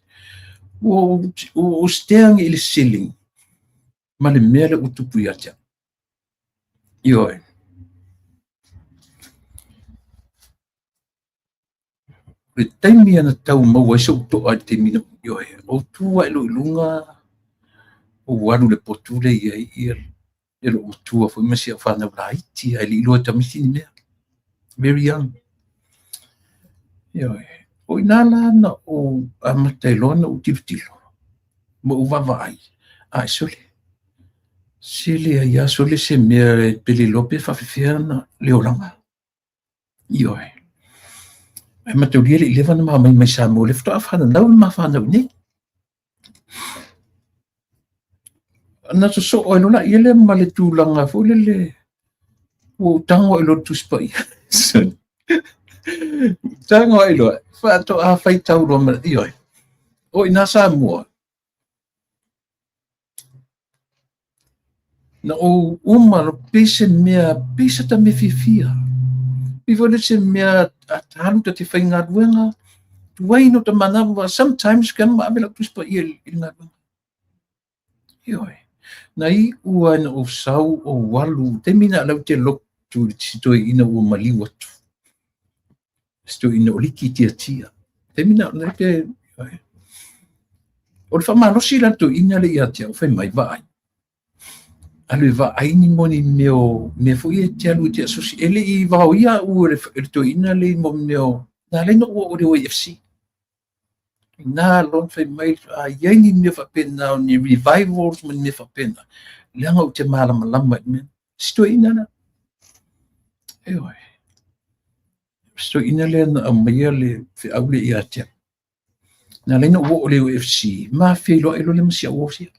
ua ou stare i le ceiling ma le mea lea ua tupu ia te au. Ioe. O le taimi ana tau maua ai so'u to'a i le taimi na, ioe, ou tu ae loa i luga, ou alu i le potu lea e i ai ia lou matua foi ma si au fanau laiti, ae le i iloa e tamaiti ni mea. Very young. Ioe. O i ina la na ou amata ai loa ona ou tilotilo ma ou vaavaai, ae sole, se leai lava sole se mea e pele iloa pe faapefea ona le olaga. Ioe. Ae mataulia le i leva ona ma omai mai Samoa, lea faatoa fananau le ma fanau i nei. Na sosoo ai loa laia lea ma le tulaga foi lele ua ou tago ai loa i le Tusi Paia. Tago ai loa, faatoa faitau loa ma, ioe. O i ina Samoa, Na ou uma loa, pei se mea, pei se ta mea fiafia. Pei foi lea se mea a ta alu ta te faigaluega, tuai ona ta manava, sometimes ke ma ave lau Tusi Paia i le galuega. Ioe. Na iu lava ina ou sau ou alu, taimi na lau te lotu i si toeaina ua maliu atu. Si toeaina o Liki Tiatia. Taimi na na te, ioe. O le faamalosi la le toeaina lea ia te au, fai mai, vaai. Alu e vaai ni mo ni mea o mea foi e te alu e te asosi. E le i vaoia au e le toeaina lea i mo mea o, na ala ai ona ou oo i le OAFC. Ina loa fai mai, a i ai ni mea faapena o ni revivals ma ni mea faapena, leaga ou te malamalama i le mea. Si toeaina lea. Ioe. Si toeaina lea na aumaia le feau lea ia te au. Na ala ai ona ou oo i le UFC, ma feiloai loa lea ma si au uo sia.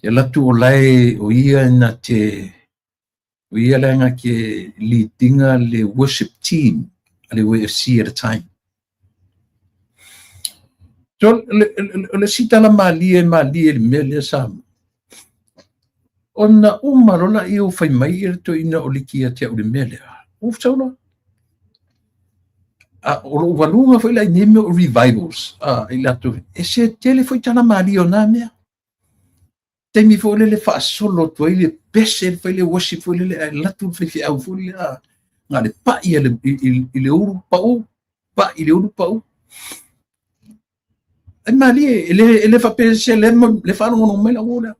E alu atu o lae o ia na te o ia la na te lead-ina le worship team a le UFC at the time. So, o le isi tala malie malie le mea lea Samoa. Ona uma loa laia ua fai mai le toeaina o Liki ia te au i le mea lea, ua sau loa. A o lou aluga foi la i nei mea o revivals, a i latou, e se tele foi tala malie o na mea. Taimi foi lele faasolo atu ai le pese le fai le worship foi lele ae alu atu le faifeau foi lele a na o le pai i le ulu pau, pai i le ulu pau. Ai malie, e le faapea se le, le faalogologo mai lau uo lea.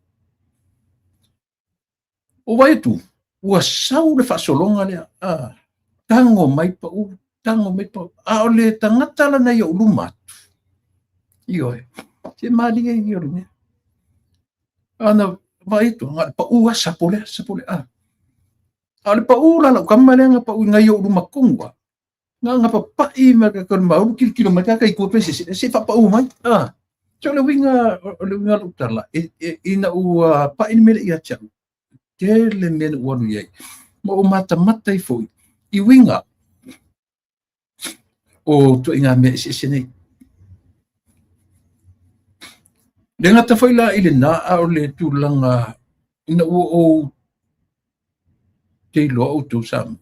O vaai atu, ua sau le faasologa lea, a, tago mai pau, tago mai pau. A o le tagata lana i ou luma atu, ioe, se malie ia o le mea. Ana vaai atu, na o le pau lava, sapo lea, sapo lea, a. A o le pau la lau tama lea na pau i nai ou luma tonu lava. Na na papai ma ka kona maulu kilokilo mai ka kai kua pe se se faapau mai. Ah. So le uiga o le uiga o lou tala ina ua pai le mea lea ia te au, tele mea na ou alu i ai. Ma ou matamata ai foi i uiga o ituaiga mea eseese nei. Le gata foi la i lena a o le tulaga ina ua ou te iloa outou Samoa.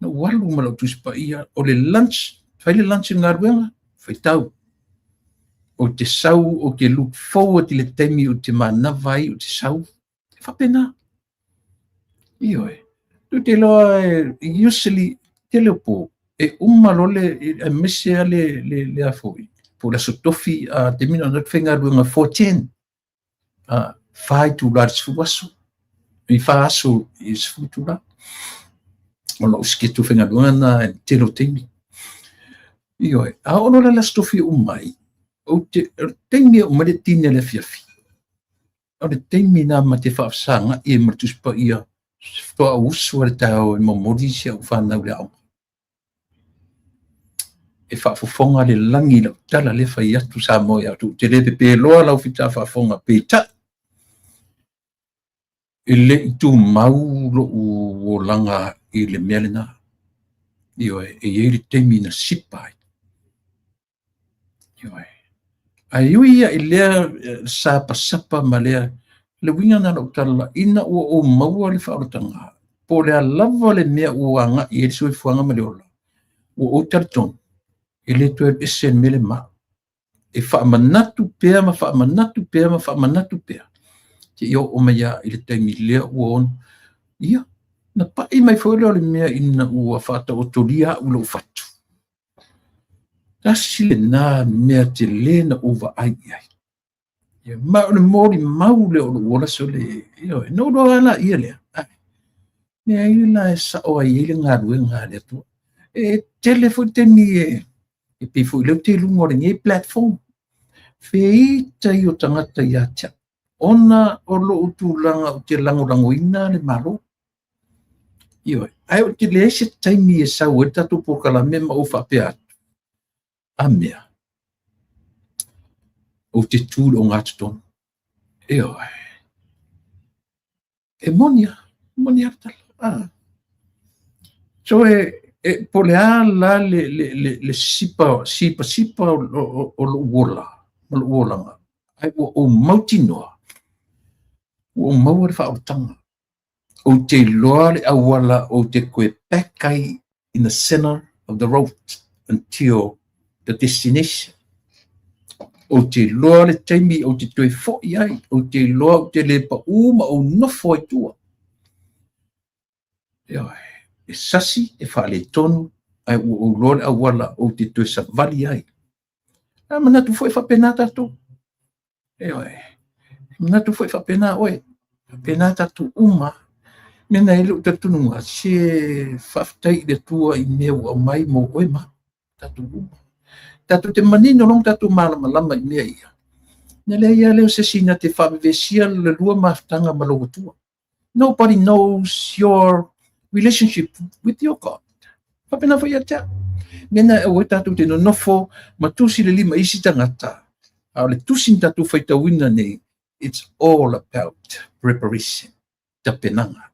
Na ou alu ma lau Tusi Paia, o le lunch, fai le lunch i le galuega, faitau. Ou te sau, ou te look forward i le taimi ou te manava ai, ou te sau. E faapena. Ioe. Tou te iloa, usually, tele o po, e uma loa le, aemaise lava le a foi, po o le Aso Tofi, a taimi na ona faigaluega 4:10. Fa itula i le 10 aso, i fa aso i le 10 itula. O lou schedule faigaluega lena i le tele o taimi. Ioe, a oo loa la i le Aso Tofi e uma ai, Ou te, o le taimi e oo mai le tine i le afiafi, o le taimi lena ma te faafesagai ai ma le Tusi Paia, faatoa ou usu lava i le taeao e momoli si au fanau i le aoga. E faafofoga le lagi i lau tala lea e fai atu Samoa ia outou. Ou te le pepeloa lau fita faafofoga, peitai, e le i tumau lou olaga i le mea lena. Ioe, e i ai le taimi na sipa ai. Ioe. Ae ui ia i lea sapasapa ma lea, le uiga lena o lau tala, ina ua ou maua le faaolataga, po o le a lava le mea ua agai i ai le soifuaga ma le ola, ua ou talitonu, e le toe alu ese le mea lea ma au. E faamanatu pea ma faamanatu pea ma faamanatu pea, seia oo mai lava i le taimi lea ua ono, ia, na pai mai foi lea o le mea ina ua faataotolia au i lou fatu. Tasi lena mea tele na ou vaai i ai. Ia, ma o le molimau lea o lou ola sole, ioe, na ou iloa lava laia lea. Ai, leai la e sao ai ai le galuega a le Atua. E tele foi taimi e pei foi o lea ou te i luga o lenei platform, feita ia o tagata ia te au, ona o lou tulaga ou te lagolagoina le Malo. Ioe, ae ou te leai se taimi e sau ai le tatou polokalame ma ou faapea atu, a mea, ou te tu i le ogatotonu. Ioe. E moni lava, e moni lava le tala. Ah. So e, e po o le a la le, le, le, le sipa, sipasipa o, o, o lou ola, ma lou olaga, ae ua ou mautinoa, ua ou maua le faaolataga. Ou te iloa le auala ou te toe back ai in the center of the road until the destination. Ou te iloa le taimi ou te toe foi ai, ou te iloa ou te le paū ma ou nofo ai tua. Ioe, e sasi, e faaletonu, ae ua ou iloa le auala ou te toe savali ai. A manatu foi faapena tatou. Ioe, manatu foi faapena oe, faapena tatou uma. Mea na e lou talitonuga, se faafetai i le Atua i mea ua aumai mo oe ma tatou uma. Tatou te manino loa ma tatou malamalama i mea ia. Na leai lava lea o se isi na te faavevesia le lua mafutaga ma lou Atua. Nobody knows your relationship with your God. Faapena foi ia te au. Mea na e aua ai tatou te nonofo ma tusi le lima i isi tagata. A o le tusi na tatou faitauina nei, it's all about preparation, tapenaga.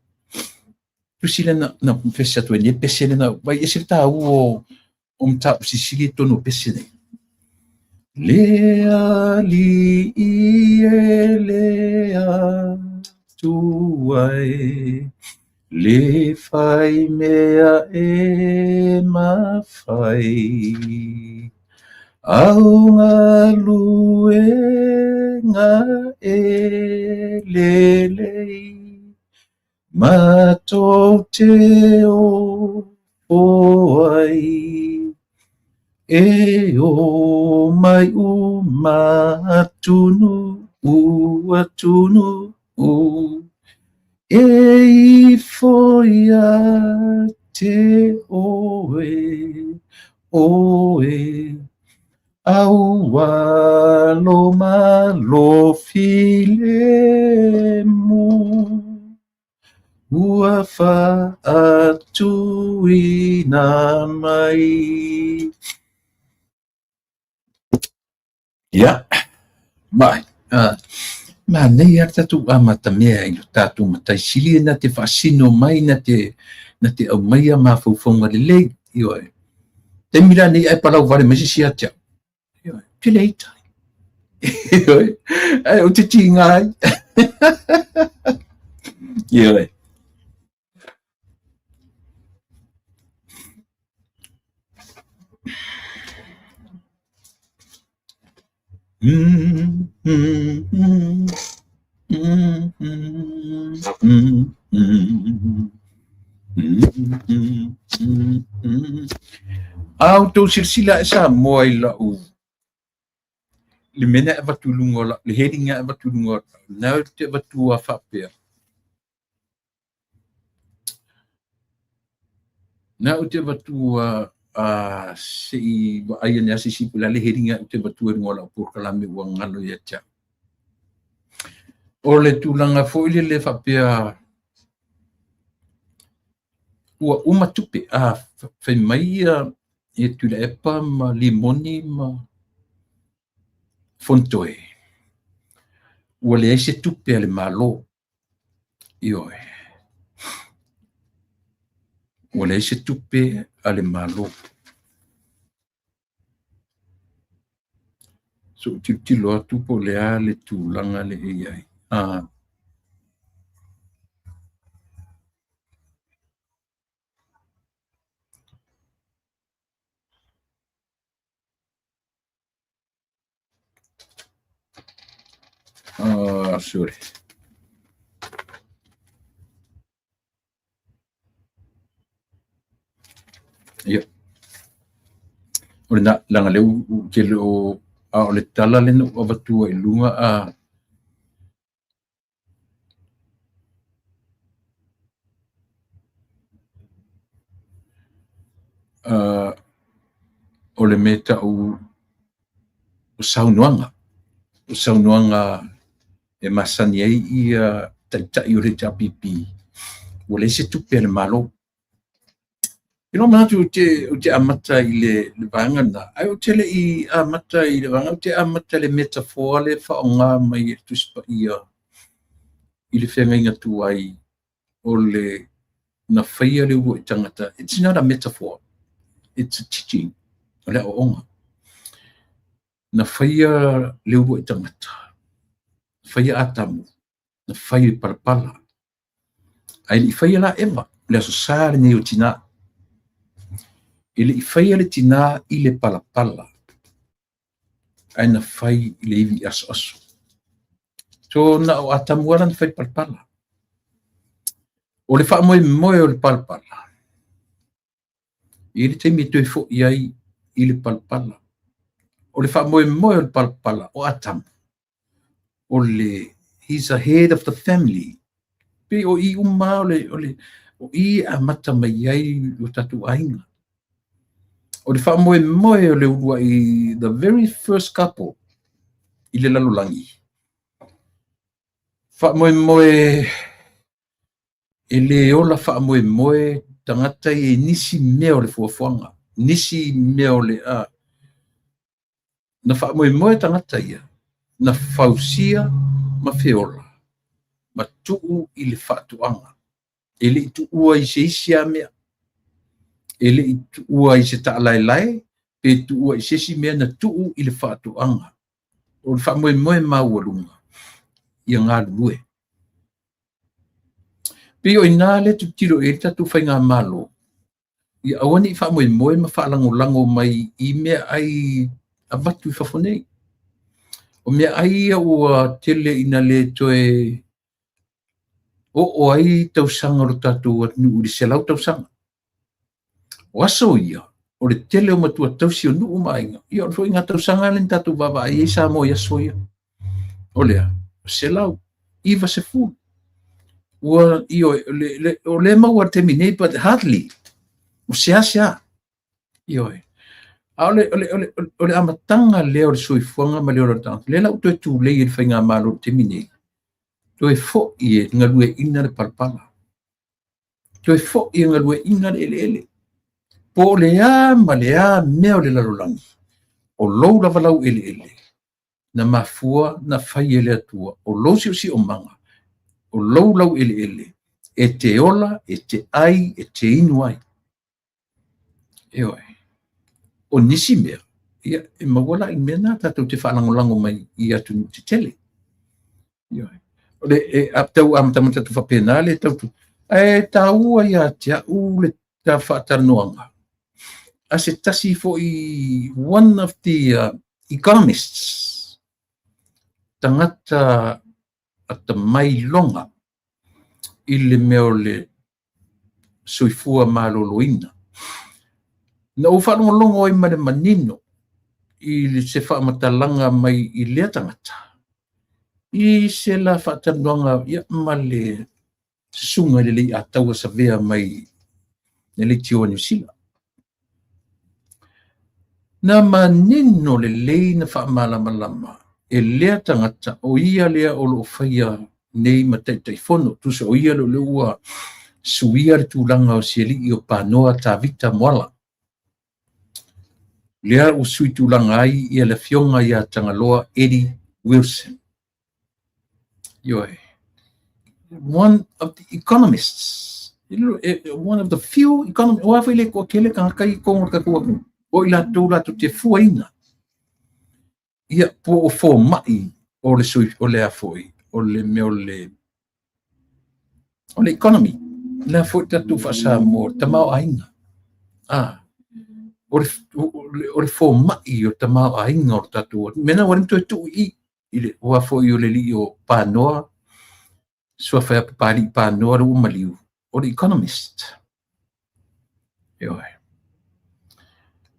Tusi lea na, na pese atu ai nei, pese lea na, vai ese le tāua o, o mataupu silisili i totonu o pese nei. Le Alii e le Atua e, le whai mea e mawhai. Au galuega e lelei, Matou te ofo ai, e o mai uma atunuu, atunuu, e ifo ia te oe, oe, Aua lo malo filemu, Ua faatuina mai. Ia, mai, manaia lava le tatou amatamea i lo tatou Matai Sili na te faasino mai, na te, na te aumaia mafaufauga lelei, ioe. Taimi la nei ae palau vale mai se isi ia te au. Ioe, ou te le ita. Ioe, ae ou te tiga ai. Ioe. Mm, mm, mm. Mm, mm, mm, mm. Mm, mm, mm, mm. A outou silasila ae Samoa i lau le mea na e avatu i luga o lau, le heading na e avatu i luga o lau, na ou te avatua faapea. Na ou te avatua Se i vaai ane lava se isi po o le a le heading ae ou te avatua i luga o lau polokalame ua galo ia te au. O le tulaga foi lele faapea ua uma tupe, fai mai ia Tuilaepa ma Limoni ma Fonotoe, ua leai se tupe a le Malo. Ioe. Ua leai se tupe a le Malo. Se i ou tilotilo atu po o le a le tulaga lea e i ai. Sorry. Ia. O lena, leaga lea ou te le o, a o le tala lea na ou avatua i luga o le mea e tau o saunoaga, o saunoaga e masani ai ia taitai o le HRPP, ua leai se tupe a le Malo. I lou manatu ou te amata i le vaega lena, ae ou te le i amata i le vaega, ou te amata i le metafoa lea e faaaoga mai e le Tusi Paia i le feagaiga tuai o le na faia le uluai tagata. It's not a metaphor, it's a teaching, o le aoaoga. Na faia le uluai tagata, na faia Atamu, na fai i le palapala. Ae le i faia la Eva, o le Aso Sa lenei o tina. E le i faia le tina i le palapala, ae na fai i le ivi asoaso. So na o Atamu lava la na fai i le palapala. O le faamoemoe o le palapala, e i ai le taimi e toe foi ai i le palapala. O le faamoemoe o le palapala o Atamu, o le he's a head of the family. Pei o i uma o le, o le, o i e amata mai ai lo tatou aiga. O le faamoemoe o le uluai the very first couple i le lalolagi, faamoemoe e le ola faamoemoe tagata ia i nisi mea o le fuafuaga, nisi mea o le a. Na faamoemoe tagata ia, na fausia ma feola ma tuu i le faatoaga. E le i tuua i se isi lava mea. E le i tuua i se taalaelae pe tuua i se isi mea, na tuu i le faatoaga. O le faamoemoe maualuga ia galulue. Pei o i ina lea e tilotilo i ai le tatou faigamalo, ia aua ne i faamoemoe ma faalagolago mai i meaai avatu i fafo nei. O meaai ia ua tele ina le toe oo ai tausaga o le tatou atunuu i le 100 tausaga. O aso ia, o le tele o matua tausi o nuu ma aiga, ia o le foi ngā tausaga lea na tatou vaavaai ai Samoa i aso ia. O lea, 190. Ua, ioe, o lea maua i le taimi nei, but hardly. O seasea. Ioe. A o le amataga lea o le soifuaga ma le ola o le tagata, lea la ua toe tulei e le faigamalo i le taimi nei, toe foi e galueaiina le palapala. Toe foi e galueaiina le eleele. Po o le a ma le a mea o le lalolagi, o lou lava lau eleele, na mafua na fai e le Atua, o lou siosiomaga, o lou lau eleele, e te ola, e te ai, e te inu ai. Ioe. O nisi mea, ia, e maua la i mea na tatou te faalagolago mai i atunuu tetele. Ioe. O le e tau amatamata atu faapena le tau tu. Ae taua ia te au le ta faatalanoaga a se tasi foi one of the economists, tagata atamai loga i le mea o le soifua maloloina. Na ou faalogologo ai ma le manino i se faamatalaga mai i lea tagata i se la faatalanoaga ia ma le susuga i le Leiataua Savea mai le leitioa Niu Sila. Na manino lelei na faamalamalama e lea tagata o ia lea o lo o faia nei ma Taitaifono, tusa o ia lea ua suia le tulaga o si alii o Panoa Tavita Moala. Lea ua sui tulaga ai ia le afioga ia Tagaloa Eddie Wilson. Ioe. One of the economists, one of the few economists, aua foi le toatele tagata i totonu o le tatou atunuu, o i latou latou te fuaina ia po o fomai o le sui o le a foi o le mea o le economy, lea foi tatou faa-Samoa, tamaoaiga. O le fomai o le tamaoaiga o le tatou atunuu. Mea na ua toe tuu i i le ua foi o le alii o Panoa, suafa ia Papalii Panoa le ua maliu, o le economist. Ioe.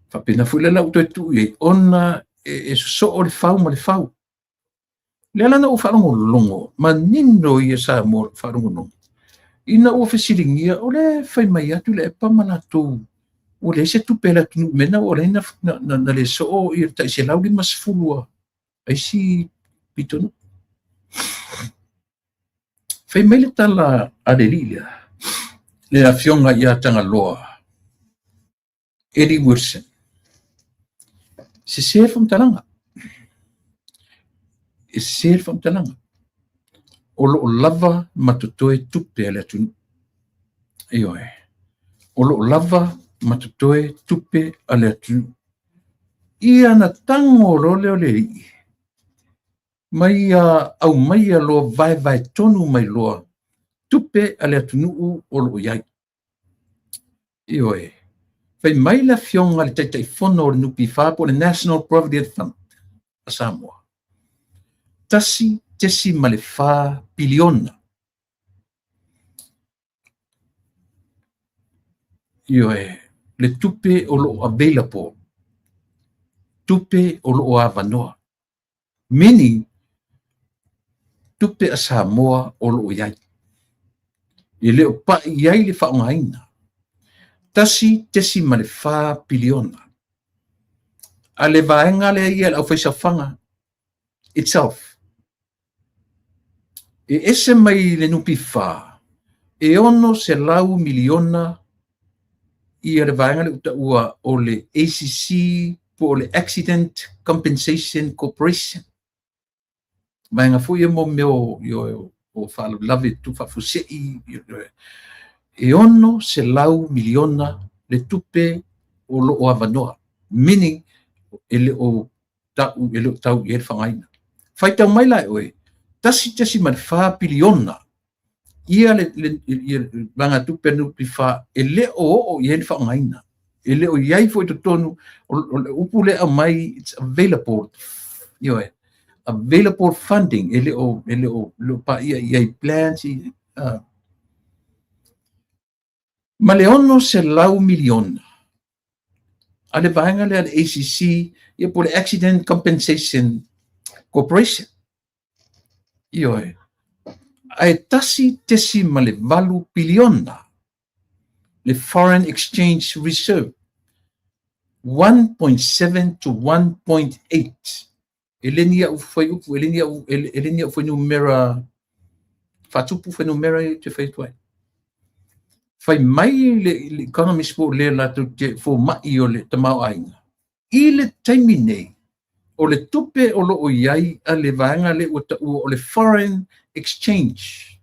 Faapena foi le la ua toe tuu i ai, ona e sosoo le fau ma le fau. Lea la na ou faalogologo, manino ia Samoa faalogologo. Ina ua fesiligia, o le fai mai atu le epa ma latou, ua leai se tupe a le atunuu, mea na ua leai na le soo ia le tai 150 a isi pitonuu. Fai mai le tala a le alii lea, le afioga ia Tagaloa, Eddie Wilson. Sese le faamatalaga. E sese le faamatalaga. O lo o lava ma totoe tupe a le atunuu. Ioe. O lo o lava ma totoe tupe a le atunuu. Ia na tango loa lea o le alii, mai ia aumaia loa vaevae tonu mai loa tupe a le atunuu o lo o i ai. Ioe. Fai mai le afioga le Taitaifono o le NPF po o le National Provident Fund a Samoa, 1.4 piliona. Ioe, le tupe o lo o available, tupe o lo o avanoa, meaning tupe a Samoa o lo o i ai. E le o pai i ai le faaaogaina. 1.4 piliona. A le vaega lea ia le aufaisaofaga itself. E ese mai le NPF, e 600 miliona ia le vaega lea ua taua o le ACC po o le Accident Compensation Corporation. Vaega foi ia mo mea o faalavelave tu faafuasei. E 600 miliona le tupe o lo o avanoa. Meaning, e le o tau i ai le faaaogaina. Faitau mai la e oe, 1.4 piliona ia le vaega tupe NPF e le o oo i ai le faaaogaina. E le o i ai foi totonu, o le upu lea aumai, it's available. Ioe, available funding, e le o paia i ai plans. Ma le 600 miliona a le vaega lea le ACC, ia po le Accident Compensation Corporation. Ioe, ae 1.8 piliona le Foreign Exchange Reserve, 1.7 to 1.8. E le ni au fai upu, e le ni au fuainumera faatupu fuainumera e te fai atu ai. Fai mai le economist po le latou te fomai o le tamaoaiga. I le taimi nei, o le tupe o lo o i ai a le vaega le ua taua o le Foreign Exchange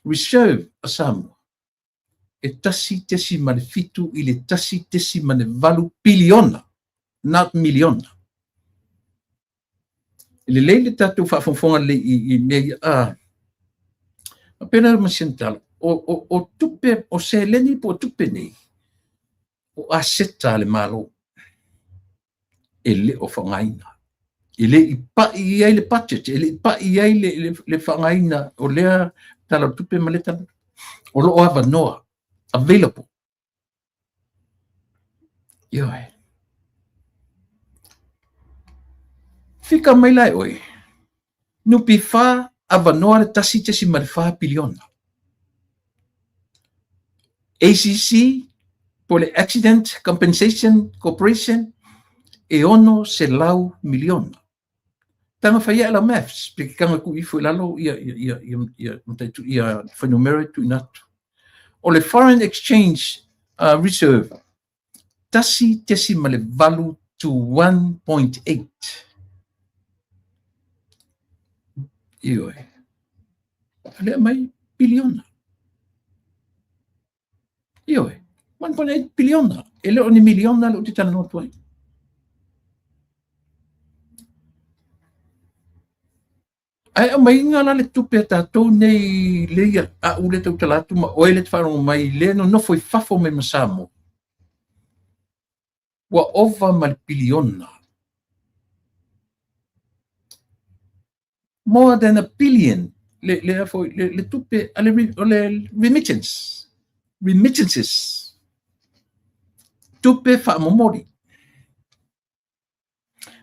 Reserve a Samoa, e 1.7 i le 1.8 piliona, not miliona. E lelei le tatou faafogafoga lelei i mea ia. A pena ma sentala, o tupe, o seleni po o tupe nei, o aseta a le Malo e le o faaaogaina. E le i pai i ai le budget, e le i pai i ai le faaaogaina o lea tala o tupe ma lea tala. O lo o avanoa, available. Ioe. Fika mai la e oe, NPF avanoa le 1.4 piliona. ACC, po le Accident Compensation Corporation, E $600 miliona. Taga fai ae lau maths, pe te taga tuu ifo i lalo ia, ia, ia, ia, ia, mataitu, ia fuainumera e tuuina atu. O le foreign exchange reserve, 1.8 to 1.8. Ioe. Lea mai piliona. Ioe, 1.8 piliona. E le o ni miliona lea ou te talanoa atu ai. Ae aumaiga la le tupe a tatou nei le ia a'u lea tautala atu ma oe lea e te faalogo mai lea nonofo i fafo mai ma Samoa, ua ova ma le piliona. More than a billion le le foi le, le tupe a le, o le remittance, remittances, tupe faamomoli.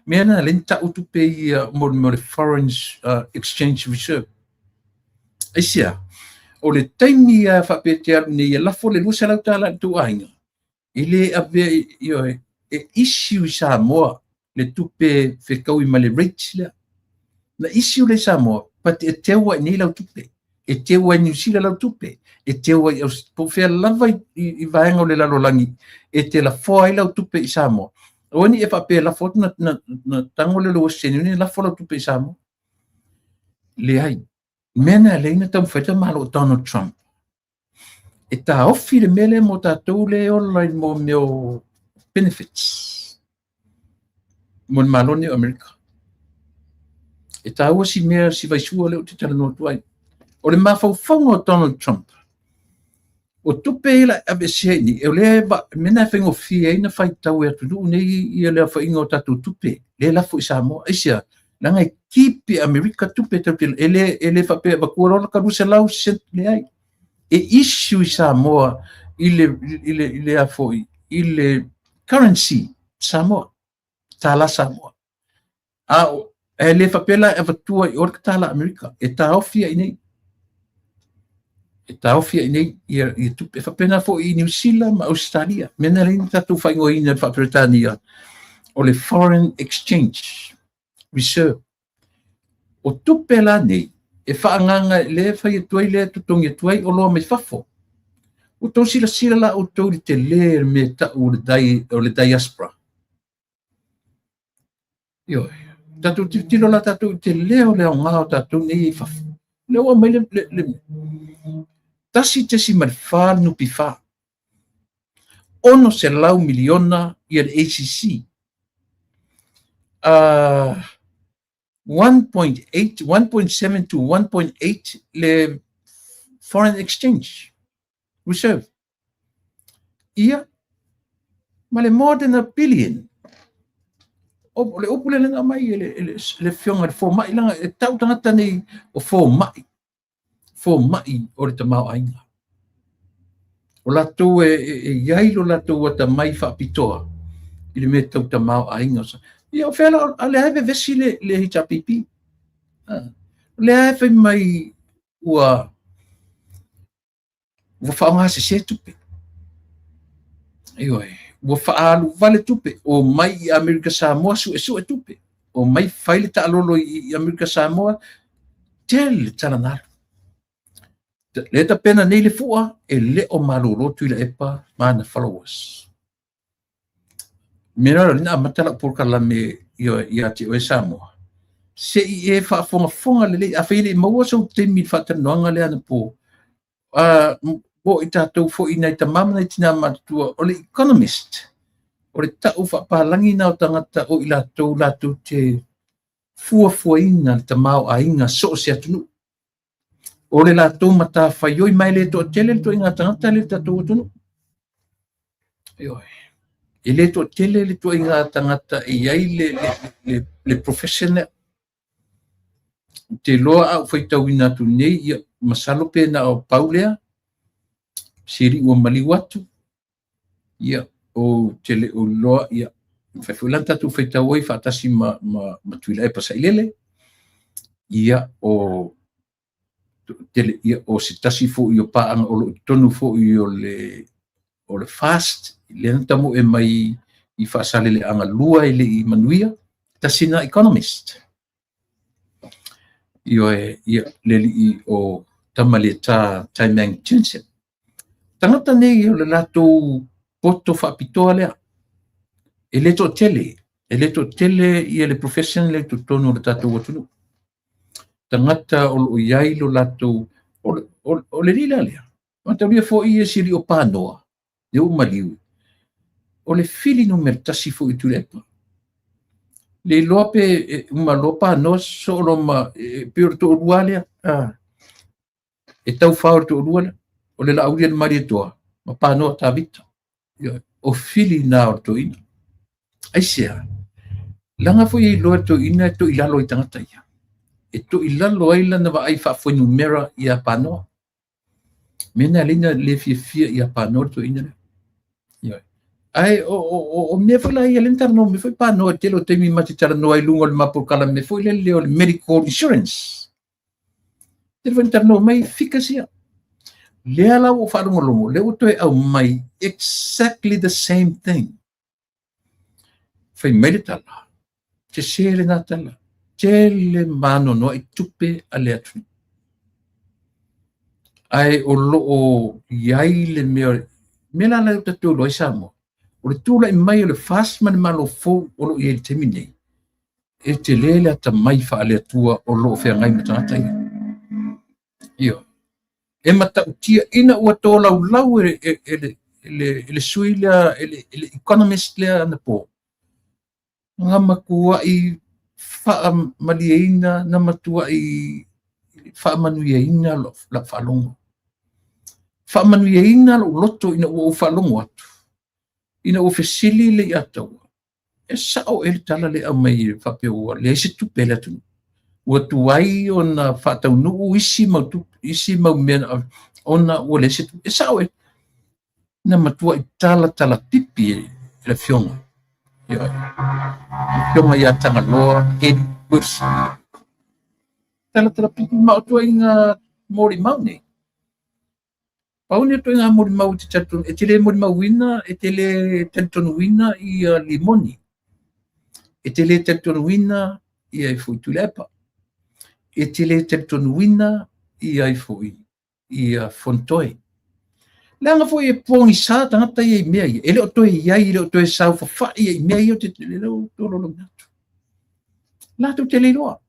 Mea na le ta'u tupe ia mo mo le foreign exchange reserve. Aisea? O le taimi a faapea te alu nei e lafo le $200 i le tou aiga, e le avea ioe, e issue i Samoa le tupe fetaui ma le rate lea. Na issue lea i Samoa, but e teu ai nei lau tupe. E teu ai Niu Sila lau tupe. E teu ai po o fea lava i vaega o le lalolagi e te lafoa ai lau tupe i Samoa. Aua ne i e faapea e lafo atu na, na, na tago le Western Union lafo lau tupe i Samoa. Leai. Mea na lea na taumafai le Malo o Donald Trump e taofi le mea lea mo tatou le ola i mo mea o benefits mo le Malo nei o Amerika. E taua si mea si vaisua lea ou te talanoa atu ai. O le mafaufauga o Donald Trump, o tupe ia la e aveesea i nei, o lea mea na e faigofie ai na faitau e atunuu nei ia le aofaiga o tatou tupe, lea e lafo i Samoa. Aisea? Leaga e keep e Amerika tupe tatou te, e le faapea e avatua loa laka 200 cent, leai. E issue i Samoa i le, i le, i le a foi, i le currency Samoa, tālā Samoa. A e le faapea la e avatua i o le tālā Amerika, e taofi ai nei. E taofi ai nei ia, ia tupe. E faapena foi i Niu Sila ma Australia. Mea na leai na tatou faaigoaina i le faa-Peretania o le foreign exchange reserve. O tupe la nei, e faaagaaga lea e fai atu ai lea e totogi atu ai oloa mai fafo. Ua outou silasila la outou i le tele o le mea e tau o le diaspora. Ioe. Tatou tilotilo la tatou i te leo le aoga o tatou nei i fafo. Lea ua aumai le 1.4 le NPF. 600 miliona ia le ACC. 1.8, 1.7 to 1.8 le foreign exchange reserve. Ia, ma le more than a billion. O le upu lea na aumai e le afioga i le fomai, leaga e tau tagata nei o fomai, fomai o le tamaoaiga. O latou e i ai lo latou atamai faapitoa i le mea tau tamaoaiga. Ia, o fea la, a lea e vevesi le HRPP. O lea e fai mai ua faaaoga sese tupe. Ioe, ua faaalu vale tupe, o mai i Amerika Samoa suesue tupe, o mai fai le taalolo i Amerika Samoa, tele tala na alu. Le tapena nei le fua, e le o malolo Tuilaepa ma ana followers. Mea la na amata lau polokalame ia te oe Samoa. Se i e faafogafoga lelei, afai e le i maua sou taimi i le faatalanoaga lea anapo, mo i tatou foi nai tama ma nai tinā matutua, o le economist, o le tau faapalagi na o tagata o i latou latou te fuafuaina le tamaoaiga so o se atunuu. O le latou matafaioi ma e le toatele le ituaiga tagata lea i le tatou atunuu. Ioe. E le toatele le ituaiga tagata e i ai le profession lea. Ou te iloa a ou faitauina atu nei, ia, masalo pe na o pau lea, si alii ua maliu atu, ia, ou te le o iloa, ia, mafai foi la ona tatou faitau ai faatasi ma Tuilaepa Sailele, ia, o tele, ia, o se tasi foi o paaga o lo o i totonu foi o le FAST, lea na tamoe mai i Faasaleleaga 2 e le i manuia, tasi na economist. Ioe, ia, le alii o Tamalieta Taimang Jensen. Tagata nei o le latou poto faapitoa lea. E le toatele, e le toatele ia le profession le totonu o le tatou atunuu. Tagata o lo o i ai lo latou, o le lila lea. Mataulia foi ia sili o panoa, le u maliu. O le fili numera 1 foi i Tuilaepa. Le iloa pe malo panoa solo ma pe o le toalua lea. E tau fao le toalua lea. O le Laauli le Malietoa ma panoa Tavita. O fili na o le toeaina. Aisea, laga foi e iloa e le toeaina e toilalo ai tagata ia. E toilalo ai lana vaai faafuainumera ia panoa. Mea na leina le fiafia ia panoa le toeaina lea. Ae o mea foi la ia le talanoa mai foi panoa tele o taimi ma te talanoa i luga o le mapolokala foi lele o le medical insurance. Tele foi talanoa mai figures ia. Lea la ua faalogologo, lea ua toe aumai exactly the same thing. Fai mai le tala, sese lena tala, tele maanoanoa i tupe a le atunuu. Ae o lo o i ai le mea, mea la la tatou iloa ai Samoa, o le tulai mai o le FAST ma le Malo fou o lo o i ai i le taimi nei, e tele le atamai faale-Atua o lo o feagai ma tagata ia. Ioe. E matautia ina ua tolaulau e le sui lea, e le economist lea anapo, na matuai faamalieina, na matuai faamanuiaina lau faalogo. Faamanuiaina lou loto ina ua ou faalogo atu, ina ua fesili le Leiataua, e sao e le tala le aumai e faapea ua leai se tupe le atunuu. Ua tuai ona faataunuu isi mau tupe, isi mau mea ona ua leai se tupe. E sao e. Na matuai tala tala pipi e le afioga. Ioe. Afioga ia Tagaloa Eddie Wilson. Tala tala pipi ma o tuaiga molimau nei. Pau ni o tuaiga molimau te talitonu, e te le molimauina, e te le talitonuina ia limoni. E te le talitonuina ia i foi Tuilaepa. E te le talitonuina ia i foi ia Fonotoe. Leaga foi e pogisa tagata ia i mea ia. E le o toe iai, e le o toe saofafai ia i mea ia o te le o tololo atu. Latou te le iloa.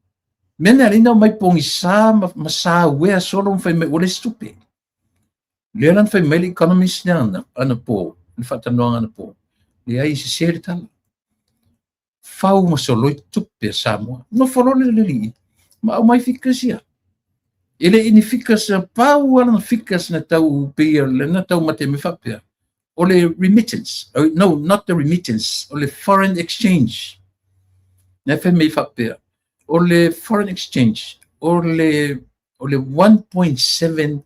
Mea na leina o mai pogisa ma sa uea solo ma fai mai ua le se tupe. Lea la na fai mai le economist lea anapo, le faatalanoaga anapo. Leai, sese le tala. Fau ma soloi tupe a Samoa. Nofo loa le alii ma aumai figures ia. E le i ni figures, pau lava lana figures na tau pei na tau mate mai faapea. O le remittance, no, not the remittance, o le foreign exchange. Na fai mai faapea, o le foreign exchange, o le 1.7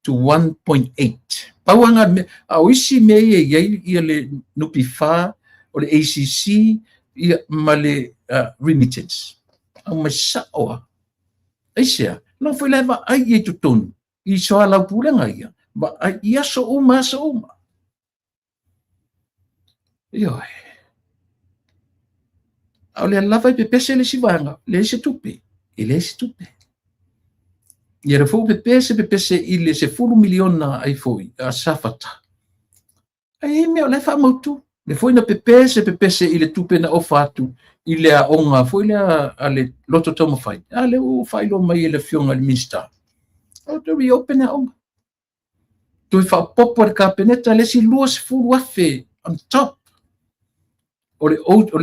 to 1.8. Pau lava mea, a o isi mea ia i ai ia le NPF, o le ACC, ia ma le remittance. Au mai sao a. Aisea, lau foi la e vaai i totonu, i soalau pulega ia, vaai i aso uma, aso uma. Ioe. A o lea lava e pepese le isi vaega, leai se tupe, e leai se tupe. Ia le foi pepese, pepese i le 10 miliona ai foi, a Safata. Ai mea o le faamautu. Le foi na pepese, pepese i le tupe na ofa atu i le aoga foi lea a le loto taumafai. A le ua faailoa mai e le afioga i le Minista. O te reopen aoga. Toe faapopo le Kapeneta le isi 20,000 on top o le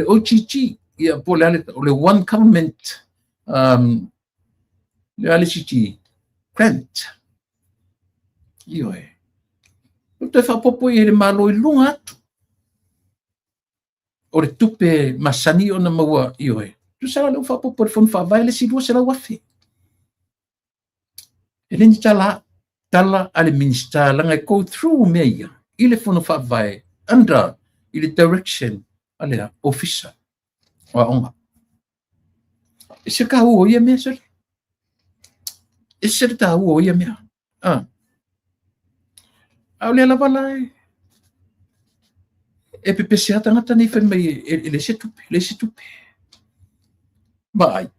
OGG, ia po o le One Government le LCG grant. Ioe. O toe faapopo i le Malo i luga atu o le tupe masani ona maua, ioe. Tusa la le faapopo le fono faavae le isi 200,000. E le ni tala, tala a le Minista langa e go through mea ia i le fono faavae under i le direction a le ofisa o aoga. E se taua o ia mea sole. E se taua o ia mea. A o lea lava la e. E pepese lava tagata nei fai mai e leai se tupe, leai se tupe. Vaai,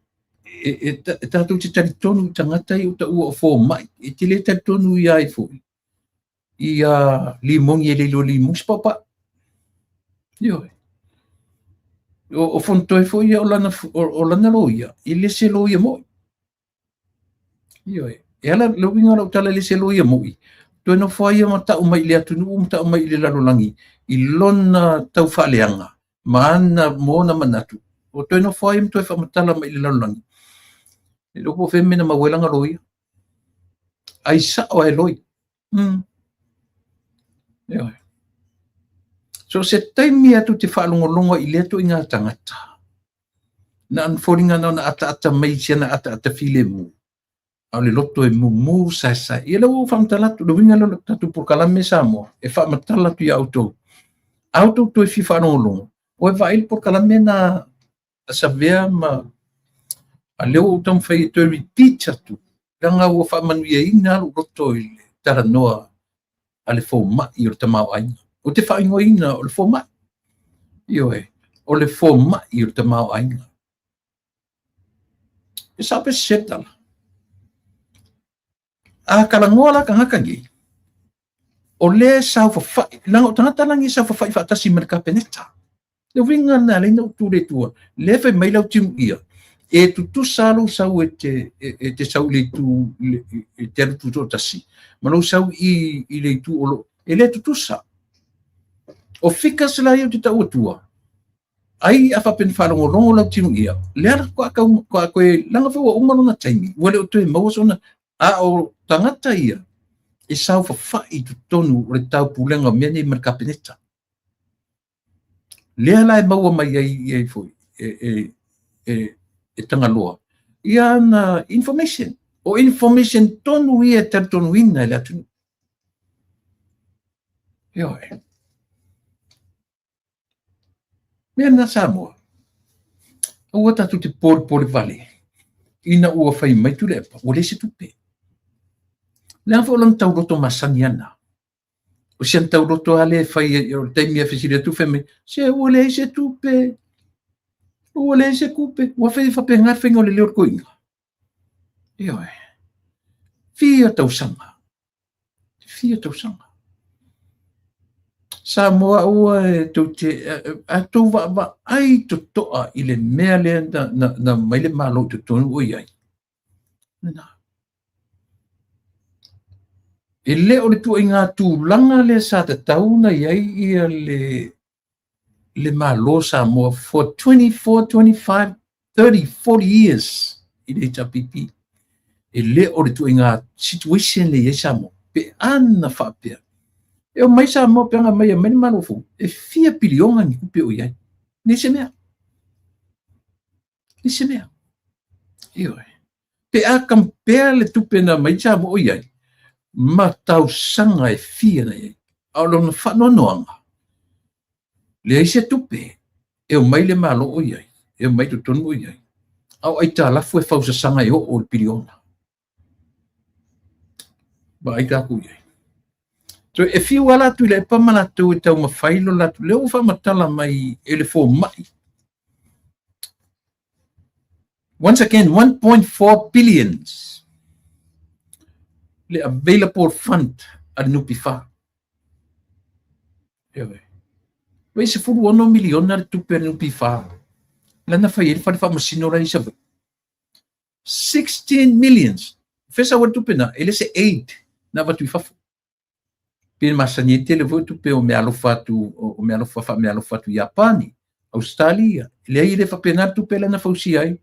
e tatou te talitonu i tagata ia ua taua o fomai, e te le talitonu ia ai foi ia limogi e le iloa limogi se paupau. Ioe. O Fonotoe foi ia o lana loia, e le se loia moi. Ioe. E ala le uiga o lau tala e le se loia moi, toe nofo ai ia ma tau mai i le atunuu ma tau mai i le lalolagi i lona taufaaleaga ma ana ma ona manatu, o toe nofo ai ma toe faamatala mai i le lalolagi. E le iloa po o fea le mea na maua ai lana loia. Ai sao lava e loi. Ioe. So se taimi lava tou te faalogologo ai i lea ituaiga tagata, na ona foliga na ona ataata mai i si ana ataata filemu, a o le loto e mumu saesae. Ia lea ua ou faamatala atu, le uiga lea o le tatou polokalame Samoa, e faamatala atu ia outou. A outou toe fia faalogologo, o e vaai le polokalame na a Savea ma a lea ua ou taumafai e toe repeat atu, leaga ua faamanuiaina lou loto i le talanoa a le fomai o le tamaoaiga. Ou te faaigoaina o le fomai. Ioe, o le fomai o le tamaoaiga. E sao pe sese le tala? A talanoa la tagata nei, o lea e saofafai, leaga o tagata la nei e saofafai faatasi ma le Kapeneta. Le uiga lena e ala ai ona ou tu le tua, lea fai mai lau timuia, e tutusa lou sau e te sau i le itu e te alu tutoatasi, ma lou sau i le itu o lo, e le tutusa. O figures la ia ou te tau atua, ai a faapea na faalogologo lau timuia, lea la faatoa toe, leaga foi ua uma lona taimi, ua le o toe maua sona, a o tagata ia e saofafai i totonu o le taupulega o mea nei ma le Kapeneta. Lea la e maua mai ai ai foi e Tagaloa ia ana information. O information tonu ia e talitonuina e le atunuu. Ioe. Mea na Samoa, aua tatou te polepole vale ina ua fai mai Tuilaepa, ua leai se tupe. Leaga foi o lona tauloto masani ana. O si ana tauloto lava lea e fai ai, o le taimi e fesili atu fai mai, se ua leai se tupe, ua leai se tupe. Ua fai faapena le faiga o le leo o le toeaina. Ioe. Fia tausaga. Fia tausaga. Samoa aua e tou te, a tou vaavaai totoa i le mea lea na mai le Malo i totonu o i ai. Lena. E le o le tuaiga tulaga lea sa tatau ona i ai ia le Malo Samoa for 24, 25, 30, 40 years i le HRPP. E le o le tuaiga situation lea i ai Samoa. Pe ana faapea. E o mai Samoa pe ana mai le Malo fou, e fia piliona ni tupe o i ai. Leai se mea. Leai se mea. Ioe. Pe a compare le tupe na mai Samoa o i ai, ma tausaga e fia na i ai. A o lona faanoanoaga, leai se tupe e o mai le Malo o i ai, e o mai totonu o i ai. A o aitalafu e fausasaga e oo i le piliona. Vaai tatou i ai. So, e fiu lava la Tuilaepa ma latou e taumafai lo latou, lea ua faamatala mai e le fomai. Once again, 1.4 billions le available fund a le NPF. Ioe. Vai 16 miliona le tupe a le NPF. Lana fai ai le fale faamasino la i Savaii. 16 millions. Fea sau ai le tupe na, e le se aid na avatu i fafo. Pe masani ai tele foi tupe o meaalofa atu, o meaalofa faameaalofa atu i Iapani, Australia. Leai e le faapena le tupe lea na fausia ai,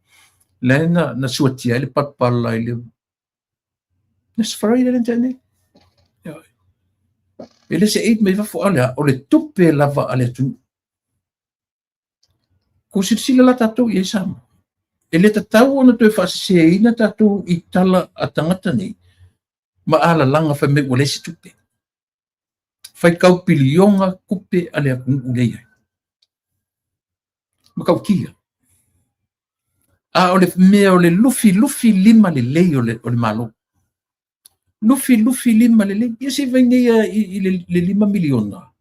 lea na suatia ai le palapala i le Aso Faraile lea na tea nei. E le se aid mai fafo, a o le a? O le tupe lava a le atunuu. Ua silasila la tatou i ai Samoa. E le tatau ona toe faaseseina tatou i tala a tagata nei ma alalaga fai mai ua leai se tupe. Faitau piliona tupe a le atunuu lea i ai. Matautia. A o le mea o le lufilufi lima lelei o le Malo. Lufilufi lima lelei. Ia se i vaai nei i le 5 miliona.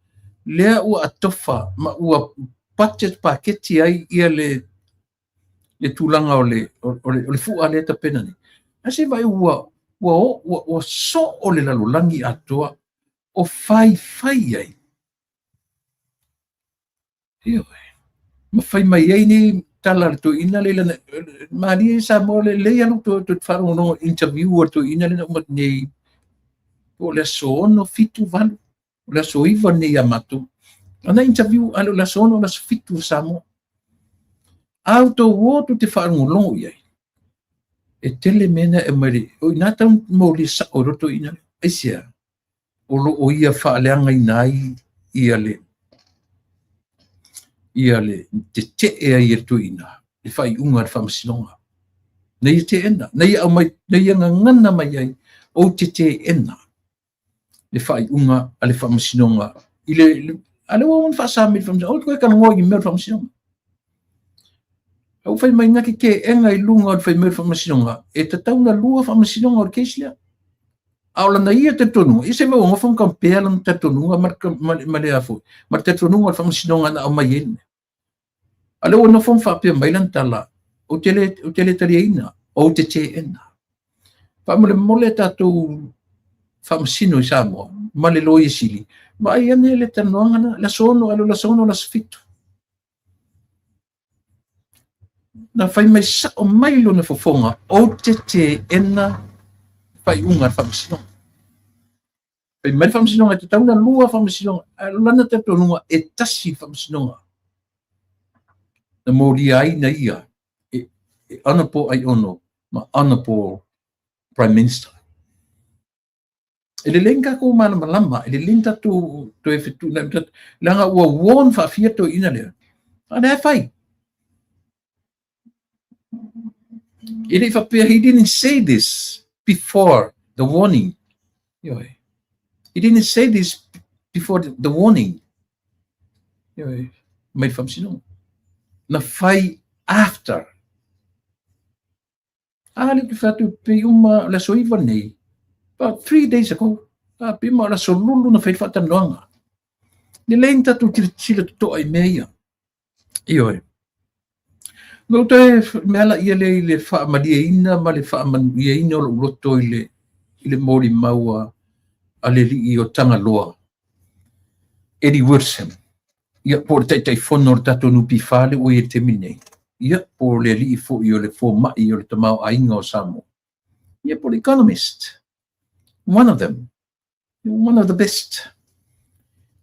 Lea ua atofa ma ua budget paketi ai ia le tulaga o le fua lea tapena nei. Ae se vaai ua soo le lalolagi atoa o faifai ai. Ioe. Ma fai mai ai nei tala a le toeaina le lana malie Samoa le lelei alu toe faalogologo interview a le toeaina le na uma nei po o le aso 6, 7, 8, o le aso 9 nei ia matou. Ana interview ale o le aso 6 o le aso 7 o Samoa. A outou o tou te faalogologo i ai, e tele mea na e aumai le o ina tau molia sao i loto ina aisea o lo o ia faaleagaina ai ia le tetee ai e le toeaina le faaiuga a le faamasinoga. Na ia teena, na ia aumai, na ia gagana mai ai, ou te teena le faaiuga a le faamasinoga i le a le ua ona faasami le faamasinoga, o koe talanoa i mea o le faamasinoga. Au fai mai na ke teena i luga o le fai mai o le faamasinoga, e tatau na lua faamasinoga o le case lea. A o lana ia talitonuga, ia se mau nofo ma compare lana talitonuga ma le afoi, ma le talitonuga o le faamasinoga na aumai ai le mea. A lea ua nofo ma faapea mai lana tala, ou te le taliaina, ou te teena. Faamolemole tatou faamasino i Samoa ma le Loia Sili, vaai ane le talanoaga na, le aso 6, ale le aso 6, le aso 7. Na fai mai sao mai lona fofoga, ou te teena faaiuga a le faamasinoga. Fai mai le faamasinoga e tatau na lua faamasinoga, ae o lana talitonuga e tasi le faamasinoga. Na molia ai na ia e Honorable Aiono ma Honorable Prime Minister. E lelei ni tatou malamalama, e lelei ni tatou toe fetuunai, leaga ua warn faafia toeaina lea. A lea e fai. E le i faapea, he didn't say this before the warning. Ioe. He didn't say this before the warning. Ioe. Mai le faamasinoga. Na fai after. A le te whatu pe uma le aso 9 nei, about 3 days ago, a pe ma o le aso 2 na fai whaatanoanga. Lelei ni tatou tilotilo totoa i mea ia. Ioe. No toe mea la ia le i le faamalieina ma le faamanuiaina o lou loto i le molimau a le alii o Tagaloa, Eddie Wilson. Ia, po o le Taitaifono o le tatou NPF le ua i le taimi nei. Ia, po o le alii foi o le fomai o le tamaoaiga o Samoa. Ia, po o le economist. One of them. One of the best.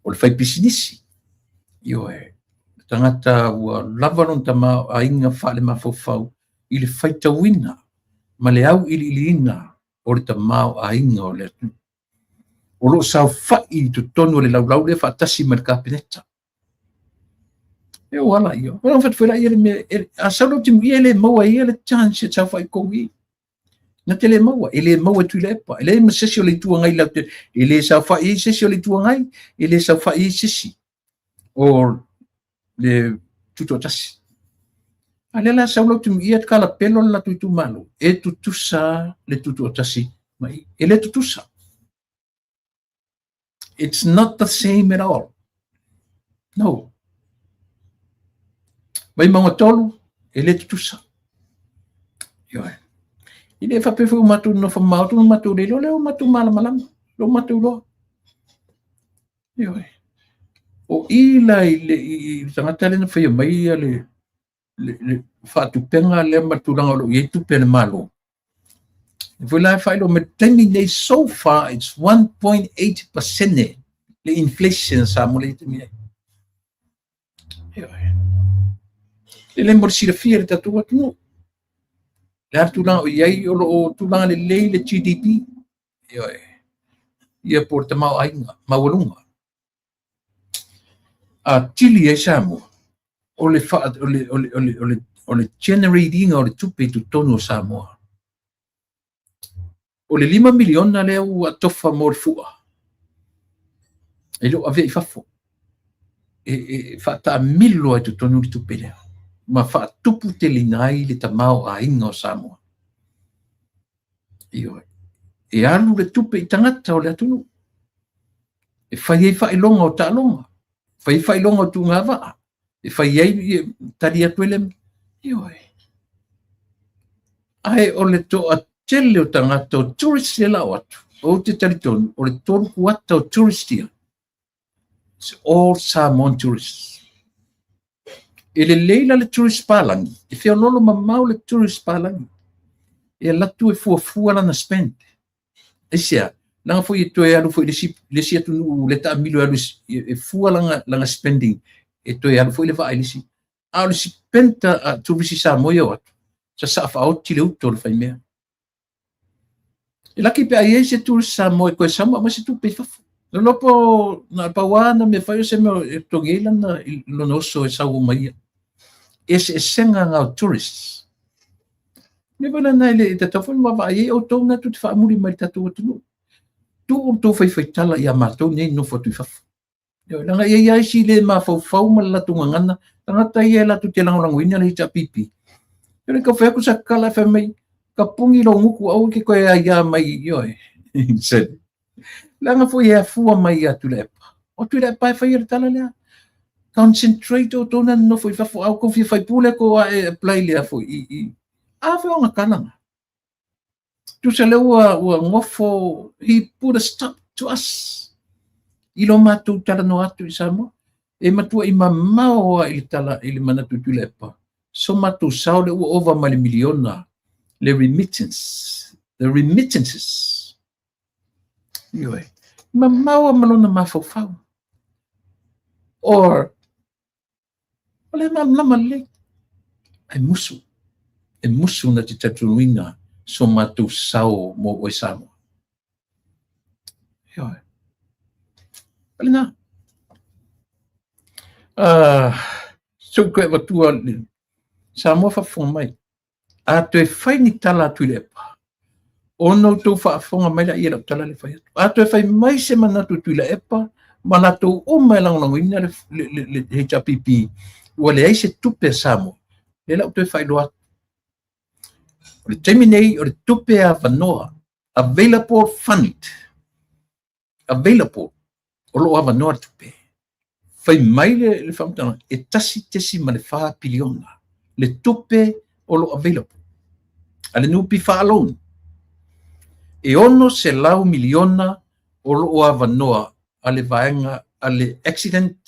O le faipisinisi. Ioe. Tagata ua lava lona tamaoaiga faale-mafaufau i le faitauina ma le au iliiliina o le tamaoaiga o le atunuu. O lo o saofai i totonu o le laulau lea faatasi ma le Kapeneta. E o ala ia. O la fai ia le mea, a sau lau timu ia le maua ia le chance e saofai tonu i. Na te le maua, e le maua e Tuilaepa. E le ma sesi o le Itu Agai lau te, e le saofai i sesi o le Itu Agai, e le saofai i sesi o le Tutoatasi. A lea la sau lau timu ia kalapelo le latou itumalo, e tutusa le Tutoatasi ma i. E le tutusa. It's not the same at all. No. Vaimauga 3, e le tutusa. Ioe. I le faapea foi o matou nofo mamao atu matou le iloa lea o matou malamalama, lo matou iloa. Ioe. O i la i le tagata lea na faia mai ia le faatupega lea ma le tulaga o lo o i ai tupe a le Malo. E foi la e faailoa mai taimi nei, so far it's 1.8% le inflation sa mo le taimi nei. Ioe. E le mo le silafia le tatou atunuu. Le a tulaga o i ai o lo o tulaga lelei le GDP. Ioe. Ia po o le tamaoaiga maualuga. A tili ai Samoa, o le, fa, o le, o le, o le, o le, o le generate ina o le tupe i totonu o Samoa. O le 5 miliona lea ua tofa mo le fua. E le o avea i fafo. E faataamilo ai totonu le tupe lea. Ma faatupu teleina ai le tamaoaiga o Samoa. Ioe. E alu le tupe i tagata o le atunuu. E fai ai faailoga o taaloga. Fai faailoga o tuugavaa e fai ai tali atu ai le ioe. Ae o le toatele o tagata o tourist e lao atu, ou te talitonu o le 3/4 o tourist ia, it's all Samoan tourists. E lelei la le tourist palagi, e feololo mamao le tourist palagi. E alu atu e fuafua lana spend. Aisea, leaga foi e toe alu foi i le isi atunuu le taamilo e alu e fua lana spending, e toe alu foi le vaa i le isi. A o le spend a turisi Samoa ia o atu, sasaa faaoti le uto o le faimea. E laki pe a i ai se tourist Samoa e toe sau ma aumai se tupe i fafo. Lolopo na pau lava na mea fai o se mea e totogi ai lona oso e sau uma ia. Eseesega na o tourists. Me foi lena e le tatau foi ona vaavaai ai outou na tou te faamuli mai i le tatou atunuu. Tuu outou faifaitala ia matou nei nofo atu i fafo. Leaga e i ai isi le mafaufau ma le latou gagana, tagata ia e latou te lagolagoina le HRPP. E le tau fai atu sa tala e fai mai, tapuni lou gutu aua e te toe aiā mai, ioe. Leaga foi e afua mai ia Tuilaepa. O Tuilaepa e faia le tala lea. Concentrate outou na nonofo i fafo, a outou fia faipule tou a e apply lea foi i. A foi ona tala na. Tusa lea ua nofo, he put a stop to us. I lo matou talanoa atu i Samoa. E matua i mamao a i le tala i le manatu i Tuilaepa. So matou sao lea ua ova ma le miliona le remittance, the remittances. Ioe. Mamao ma lona mafaufau. Or, o le malamalama lelei. Ai musu. E musu na te talitonuina so matou sao mo oe Samoa. Ioe. O lena. So koe avatua Samoa faafofoga mai. A toe fai ni tala a Tuilaepa, ona outou faafofoga mai laia i lau tala lea e fai atu. A toe fai mai se manatu e Tuilaepa ma latou uma e lagolagoina le HRPP, ua leai se tupe a Samoa, lea la ua toe faailoa atu. O le taimi nei, o le tupe avanoa, available fund, available, o lo o avanoa le tupe. Fai mai le faamatalaga, e 1.4 piliona le tupe o lo o available. A le NPF alone, e 600 miliona o lo o avanoa a le vaega a le Accident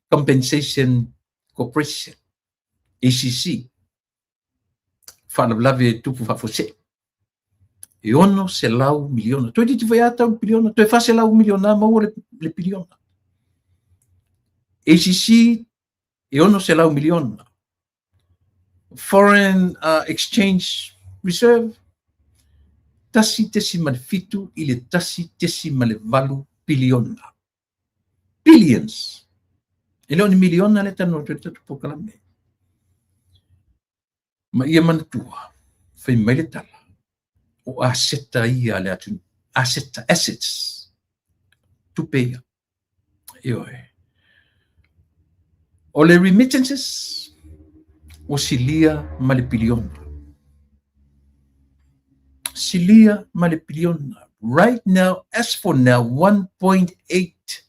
Compensation Corporation, ACC, faalavelave e tupu faafuasei. E 600 miliona. Toeitiiti foi a tau le piliona, toe 400 miliona maua le piliona. ACC e 600 miliona. Foreign Exchange Reserve, 1.7 i le 1.8 piliona. Billions. E le o ni miliona le talanoa atu ai le tatou polokalame. Ma ia manatua, fai mai le tala, o aseta ia a le atunuu. Aseta, assets. Tupe ia. Ioe. O le remittances, ua silia ma le piliona. Silia ma le piliona. Right now, as for now, 1.8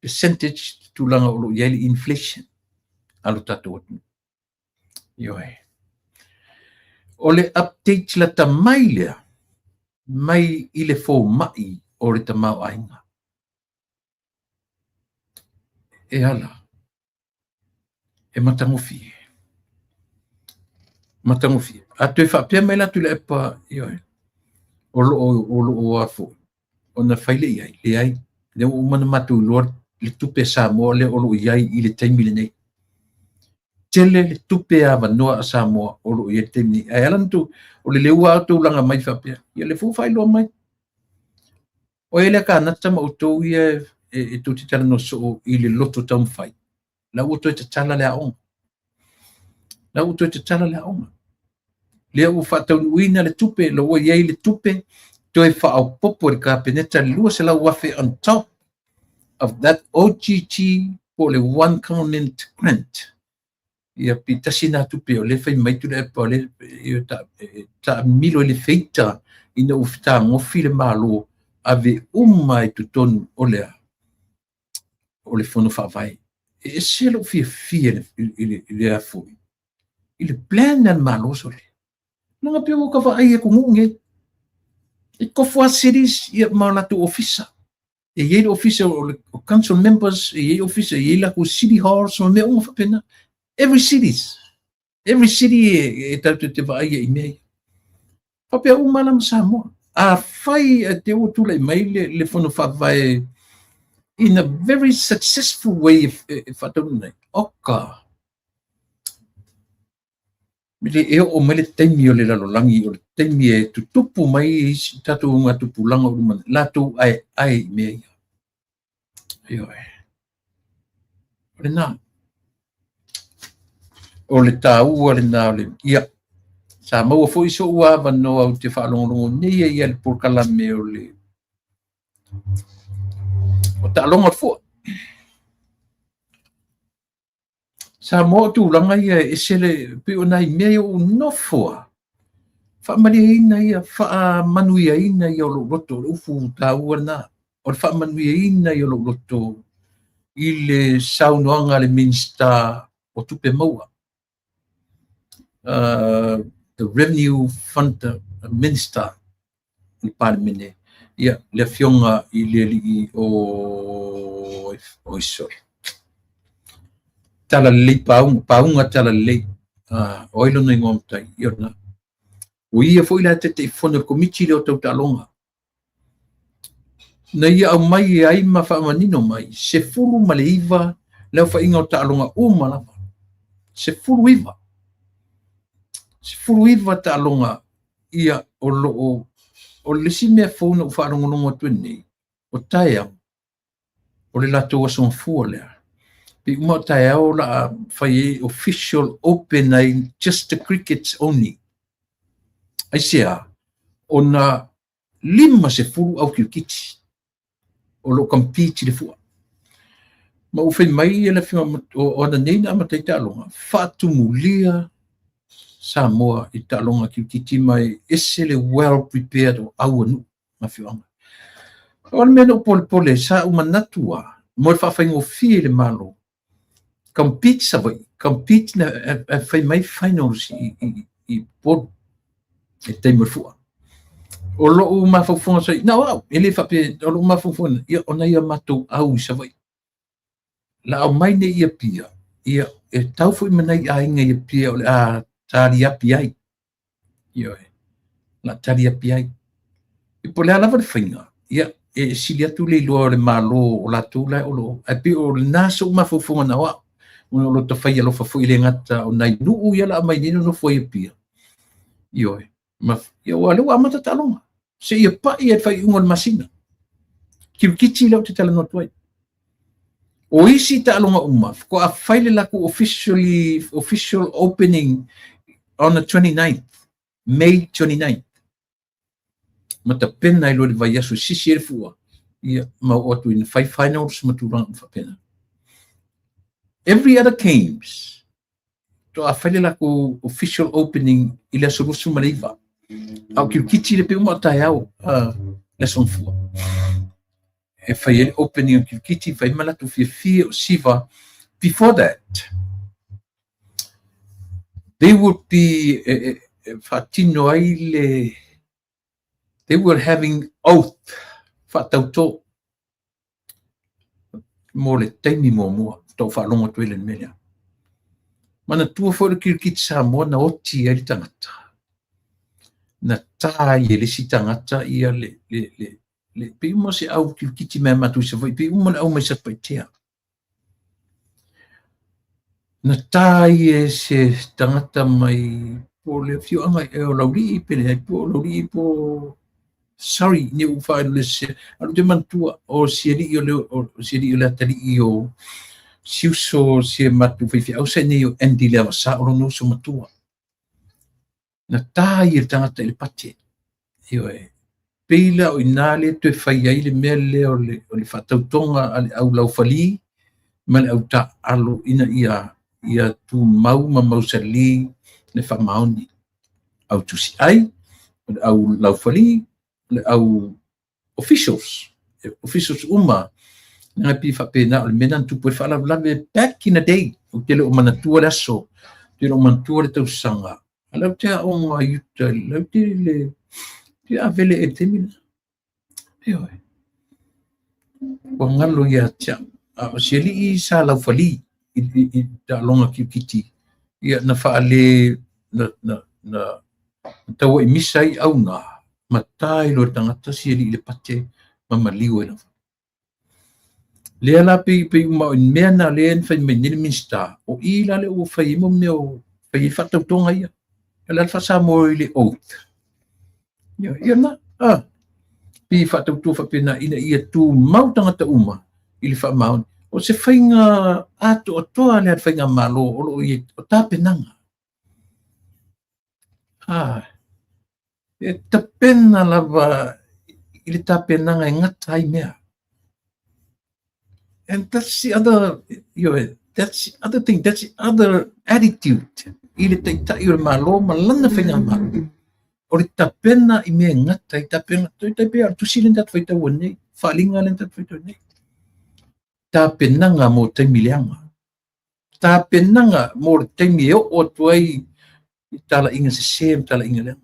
percentage tulaga o lo o i ai le inflation a lo tatou atunuu. Ioe. O le update lata mai lea, mai i le fomai o le tamaoaiga. E ala, e matagofie. Matagofie. A toe faapea mai la Tuilaepa, ioe, o lo o a foi, ona fai lea i ai, leai, lea ua uma ona matou iloa le tupe a Samoa lea o lo o i ai i le taimi lenei. Tele le tupe avanoa a Samoa o lo o i ai le taimi lenei. Ae ala ona tou, o le leua lava outou laga mai faapea, ia lea foi ua faailoa mai. O ai lea kanata ma outou ia e tou te talanoa soo i le loto taumafai. La ua toe tatala le aoga. La ua toe tatala le aoga. Lea ua faataunuuina le tupe, la ua i ai le tupe, toe faaopoopo e le Kapeneta le 200,000 on top of that OGG po o le One Government Grant. Ia pe tasi nā tupe o lea fai mai Tuilaepa o lea e taamilo i le feita ina ua fetagofi le Malo ave uma i totonu o lea o o le Fono Faavae. E ese lou fiafia i le afoi, i le plan a le Malo sole. Leaga pei ua ta vaai i atunuu nei, e tofu lava cities ma latou ofisa. E i ai le ofisa o council members, e i ai ofisa, e i ai latou city halls ma mea uma faapena. Every cities, every city e tatou te vaai ai i mea ia. Faapea uma la ma Samoa. Afai e te ua tulai mai le Fono Faavae in a very successful way e faataunuu nei, oka, e oo mai le taimi o le lalolagi, o le taimi e tutupu mai isi tatou gatupulaga o luma, latou aeae i mea ia. Ioe. O lena. O le taua lena o le, ia, sa maua foi so'u avanoa ou te faalogologo nei ai i le polokalame o le o taaloga o le fua. Samoa o tulaga ia e ese le pei o nai mea ia ua nofo a faamalieina ia, faamanuiaina ia o lou loto, o le upu taua lena, o le faamanuiaina ia o lou loto i le saunoaga a le Minisita o Tupe Maua, the Revenue Fund Minister i le Palemene, ia, le afioga i le alii o oi sorry, Talalelei Pauga, Pauga Talalelei, o ai lona igoa matai, ia lena. O ia foi la Taitaifono o le Komiti lea o tau taaloga. Na ia aumai ai ma faamanino mai, 19 le aofaiga o taaloga uma lava. 19. 19 taaloga ia o loo o le isi mea fou na ou faalogologo atu ai nei, o taeao, o le latou aso gafua lea. Pe uma o taeao o la fai ai official open ai just the crickets only. Aisea, ona 50 au kirikiti o loo compete i le fua. Ma ua fai mai le afioga o ana nei na amata ai taaloga, faatumulia Samoa i taaloga kirikiti ma e ese le well prepared o au a nuu ma afioaga. O le mea na ou polepole, sa ou manatu a, mo le faafaigofie i le Malo, compete Savaii, compete na e fai mai finals i Upolu, i le taimi o le fua. O lou mafaufauga sa, na o au, e le faapea, o lou mafaufauga, ia, ona ia matou au i Savaii. La aumai nei i Apia, ia, e tau foi ma nai aiga i Apia o le a taliapi ai. Ioe, la taliapi ai. E po o le a lava le faiga, ia, e sili atu le iloa o le Malo o latou la o loo, ae pei o lena so'u mafaufauga na o au, ona o lo ta fai alofa foi i le gata o nai nuu ia la aumai nei nonofo ai Apia. Ioe, ma, ia, ua lea ua amata taaloga, seia pa'i ai le faaiuga o le masina. Kirikiti lea ou te talanoa atu ai. O isi taaloga uma, faatoa fai le latou official opening on the 29th, May 29th. Ma tapena ai loa le vaiaso e sisi ai le fua, ia, ma oo atu ina fai finals ma tulaga uma faapena. Every other games, faatoa fai le latou official opening i le aso 29. A o kirikiti le pe uma o taeao, le aso gafua. E fai ai le opening o kirikiti, fai ma latou fiafia o siva. Before that, they would be e faatino ai le, they were having oath, faatautō, mo le taimi muamua, tau faalogo atu ai le mea lea. Manatua foi le kirikiti Samoa na oti ai le tagata. Na tā ai e le isi tagata ia le pei uma se au kirikiti mai a matou i Savaii, pei uma le au mai Satupaitea. Na tā ai e se tagata mai po o le afioaga e o Laulii pe leai po o Laulii po sorry ne u whae se alu te manatua o si alii o le o si alii o le atalii o si uso si e matu faifeau sa nei o Andy Leavasa o lona uso matua. Na tā ai e le tagata i le pate. Ioe. Pei la o ina le toe fai ai le mea lea o le faatautoga a le au laufali ma le au taalo ina ia tumau ma mausali le faamaoni. Au tusi ai, o le au laufali, le au officials, officials uma Leaga e pei e faapena o le mea lena na tupu ai le faalavelave back in the day. Ou te le o manatua le aso, ou te le o manatua le tausaga, a o lea ou te aoga i uta, o lea ou te le te avele i le taimi lena. Ioe. Ua galo ia te au. A o si alii sa laufali i taaloga kirikiti, ia na faale na tauai misa ai auna ma ta ai loa le tagata si alii le pate ma maliu ai lava. Lea la pei pei uma o mea na lea na fai mai nei le Minisita, o i la lea ua fai ai mo mea o fai ai faatautoga ia. O le a le faa-Samoa i le oath? Ia, ia na, ah, pei faatauto faapena ina ia tumau tagata uma i le faamaoni. O se faiga atoatoa lea a le faigamalo o lo o i ai, o tapenaga. Ah, e tapena lava i le tapenaga e gata ai mea. And that's the other, you know, that's the other thing, that's the other attitude i le taitai o le Malo ma lana faigamalo. O le tapena i mea e gata ai, tapena, tai pei o le tusi lea na tatou faitaua nei, faaaliga lea na tatou faitaua nei. Tapenaga mo taimi leaga. Tapenaga mo le taimi e oo atu ai i talaiga sese ma talaiga leaga.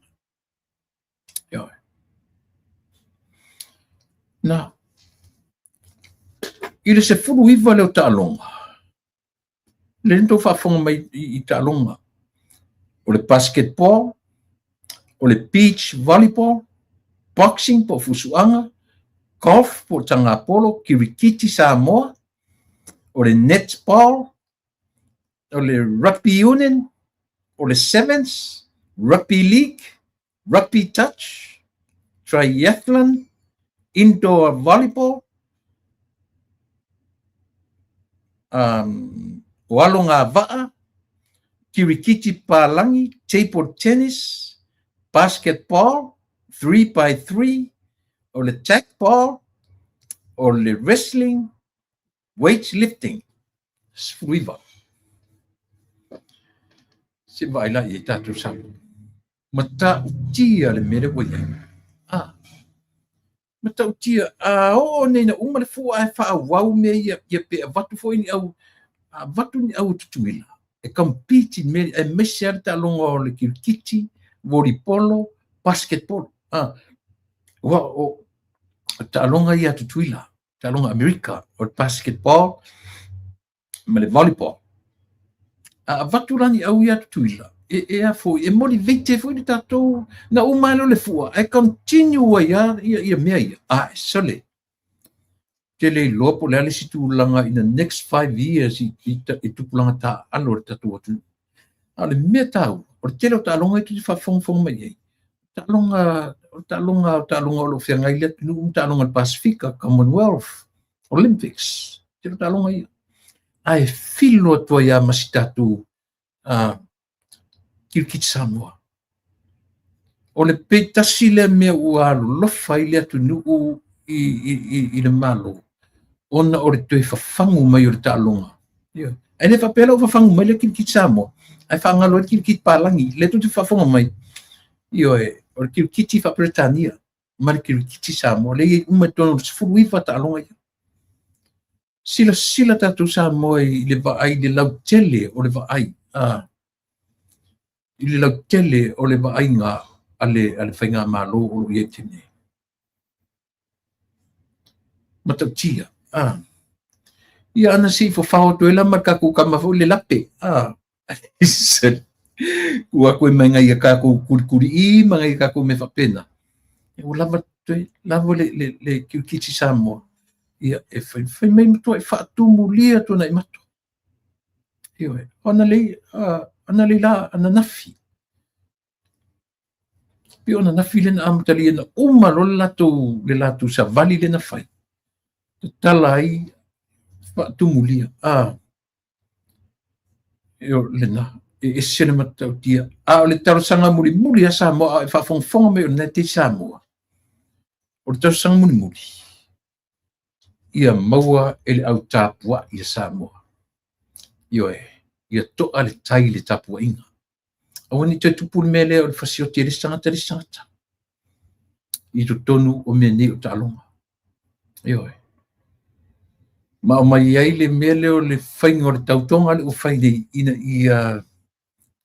Ioe. Na, i le 19 lea o taaloga, lea na tou faafofoga mai i taaloga, o le basketball, o le beach volleyball, boxing po o fusuaga, golf po o tagapolo, kirikiti Samoa, o le netball, o le rugby union, o le sevens, rugby league, rugby touch, triathlon, indoor volleyball, o alo ngā vaa, kirikiti pālagi, table tennis, basketball, 3x3, o le teqball, o le wrestling, weight lifting, 19. Se vaai la i ai tatou Samoa. Matautia le mea lea ua i ai. Ah. Matautia, a oo nei na uma le fua ae faaauau mea ia, ia pe avatu foi ni au, avatu ni au Tutuila e compete i mea, aemaise lava le taaloga o le kirikiti, volleyball, basketball. Ah. Ua, o, taaloga ia a Tutuila, taaloga Amerika, o le basketball ma le volleyball. A avatu la ni au ia Tutuila, e a foi, e motivate foi le tatou, na uma ai le fua, ae continue ai lava ia mea ia. A, sole, te le iloa po o le a le isi tulaga in the next 5 years i tupulaga taaalo o le tatou atunuu. A o le mea taua, o le tele o taaloga e te faafogafoga mai ai, taaloga, o taaloga, o taaloga o lo o feagai le atunuu, taaloga o le Pasifika, Commonwealth, Olympics, tele o taaloga ia. Ae filo atu ai lava ma si tatou kirikiti Samoa. O le pe tasi lea mea ua alolofa ai le atunuu i le Malo, ona o le toe fafagu mai o le taaloga. Ae le faapea la ua fafagu mai le kirikiti Samoa, ae faagalo ai le kirikiti palagi. Lea tou te faafofoga mai, ioe, o le kirikiti faa-Peretania ma le kirikiti Samoa, lea e i ai uma i totonu o le 19 taaloga ia. Silasila tatou Samoa i le vaai, i le lautele o le vaai, i le lautele o le vaaiga a le faigamalo o lo o i ai i le taimi nei. Matautia. Ah. Ia ana se i fafao atu ai la ma le tatou tama foi le lape. Ah. Ua koe mai ngai a tatou kulikuli i ma ngai a tatou mea faapena. E ua lava toe lava le kirikiti Samoa. Ia e fai, fai mai matua e faatumulia tuanai mato. Ioe, ona lei, ana lei la ananafi. Pei o ananafi lea na amatalia na uma loa le latou savali lea na fai. Tatala ai faatumulia. Ah, e o lena, e ese le matautia. A o le talosaga mulimuli a Samoa, a e faafogafoga mai o lena e te i Samoa. O le talosaga mulimuli, ia maua e le au tapuai a Samoa. Ioe, ia toa le tai i le tapuaiga. Aua ne i toe tupu le mea lea o le fasioti e le isi tagata le isi tagata i totonu o mea nei o taaloga. Ioe. Ma aumai ai le mea lea o le faiga o le tautoga lea ua fai nei ina ia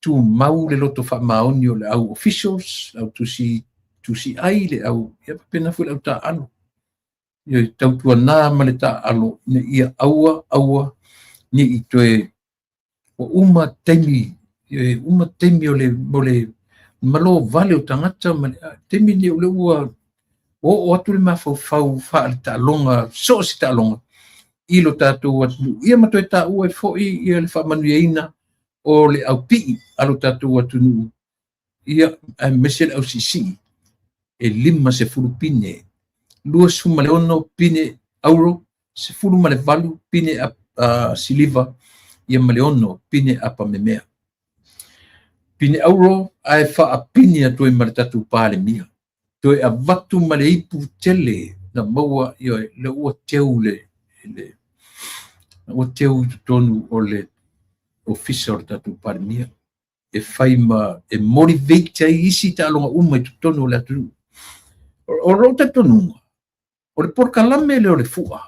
tumau le loto faamaoni o le au officials, le au tusi, tusi ai, le au, ia faapena foi le au taaalo. Ia tautuana ma le taaalo ina ia aua, aua ne i toe ua uma taimi, uma taimi o le, mo le malo vale o tagata ma le taimi lenei o lea ua oo atu le mafaufau faale-taaloga, so o se taaloga i lo tatou atunuu. Ia ma toe taua ai foi ia le faamanuiaina o le aupii a lo tatou atunuu, ia aemaise le ausiisii e 50 pine, 26 pine auro, 18 pine siliva, ia ma le 6 pine apamemea. Pine auro ae faapini atu ai ma le tatou Palemia. Toe avatu ma le ipu tele na maua, ioe, le ua teu le ua teu i totonu o le ofisa o le tatou Palemia e fai ma e motivate ai isi taaloga uma i totonu o le atunuu. O lou talitonuga, o le polokalame lea o le fua,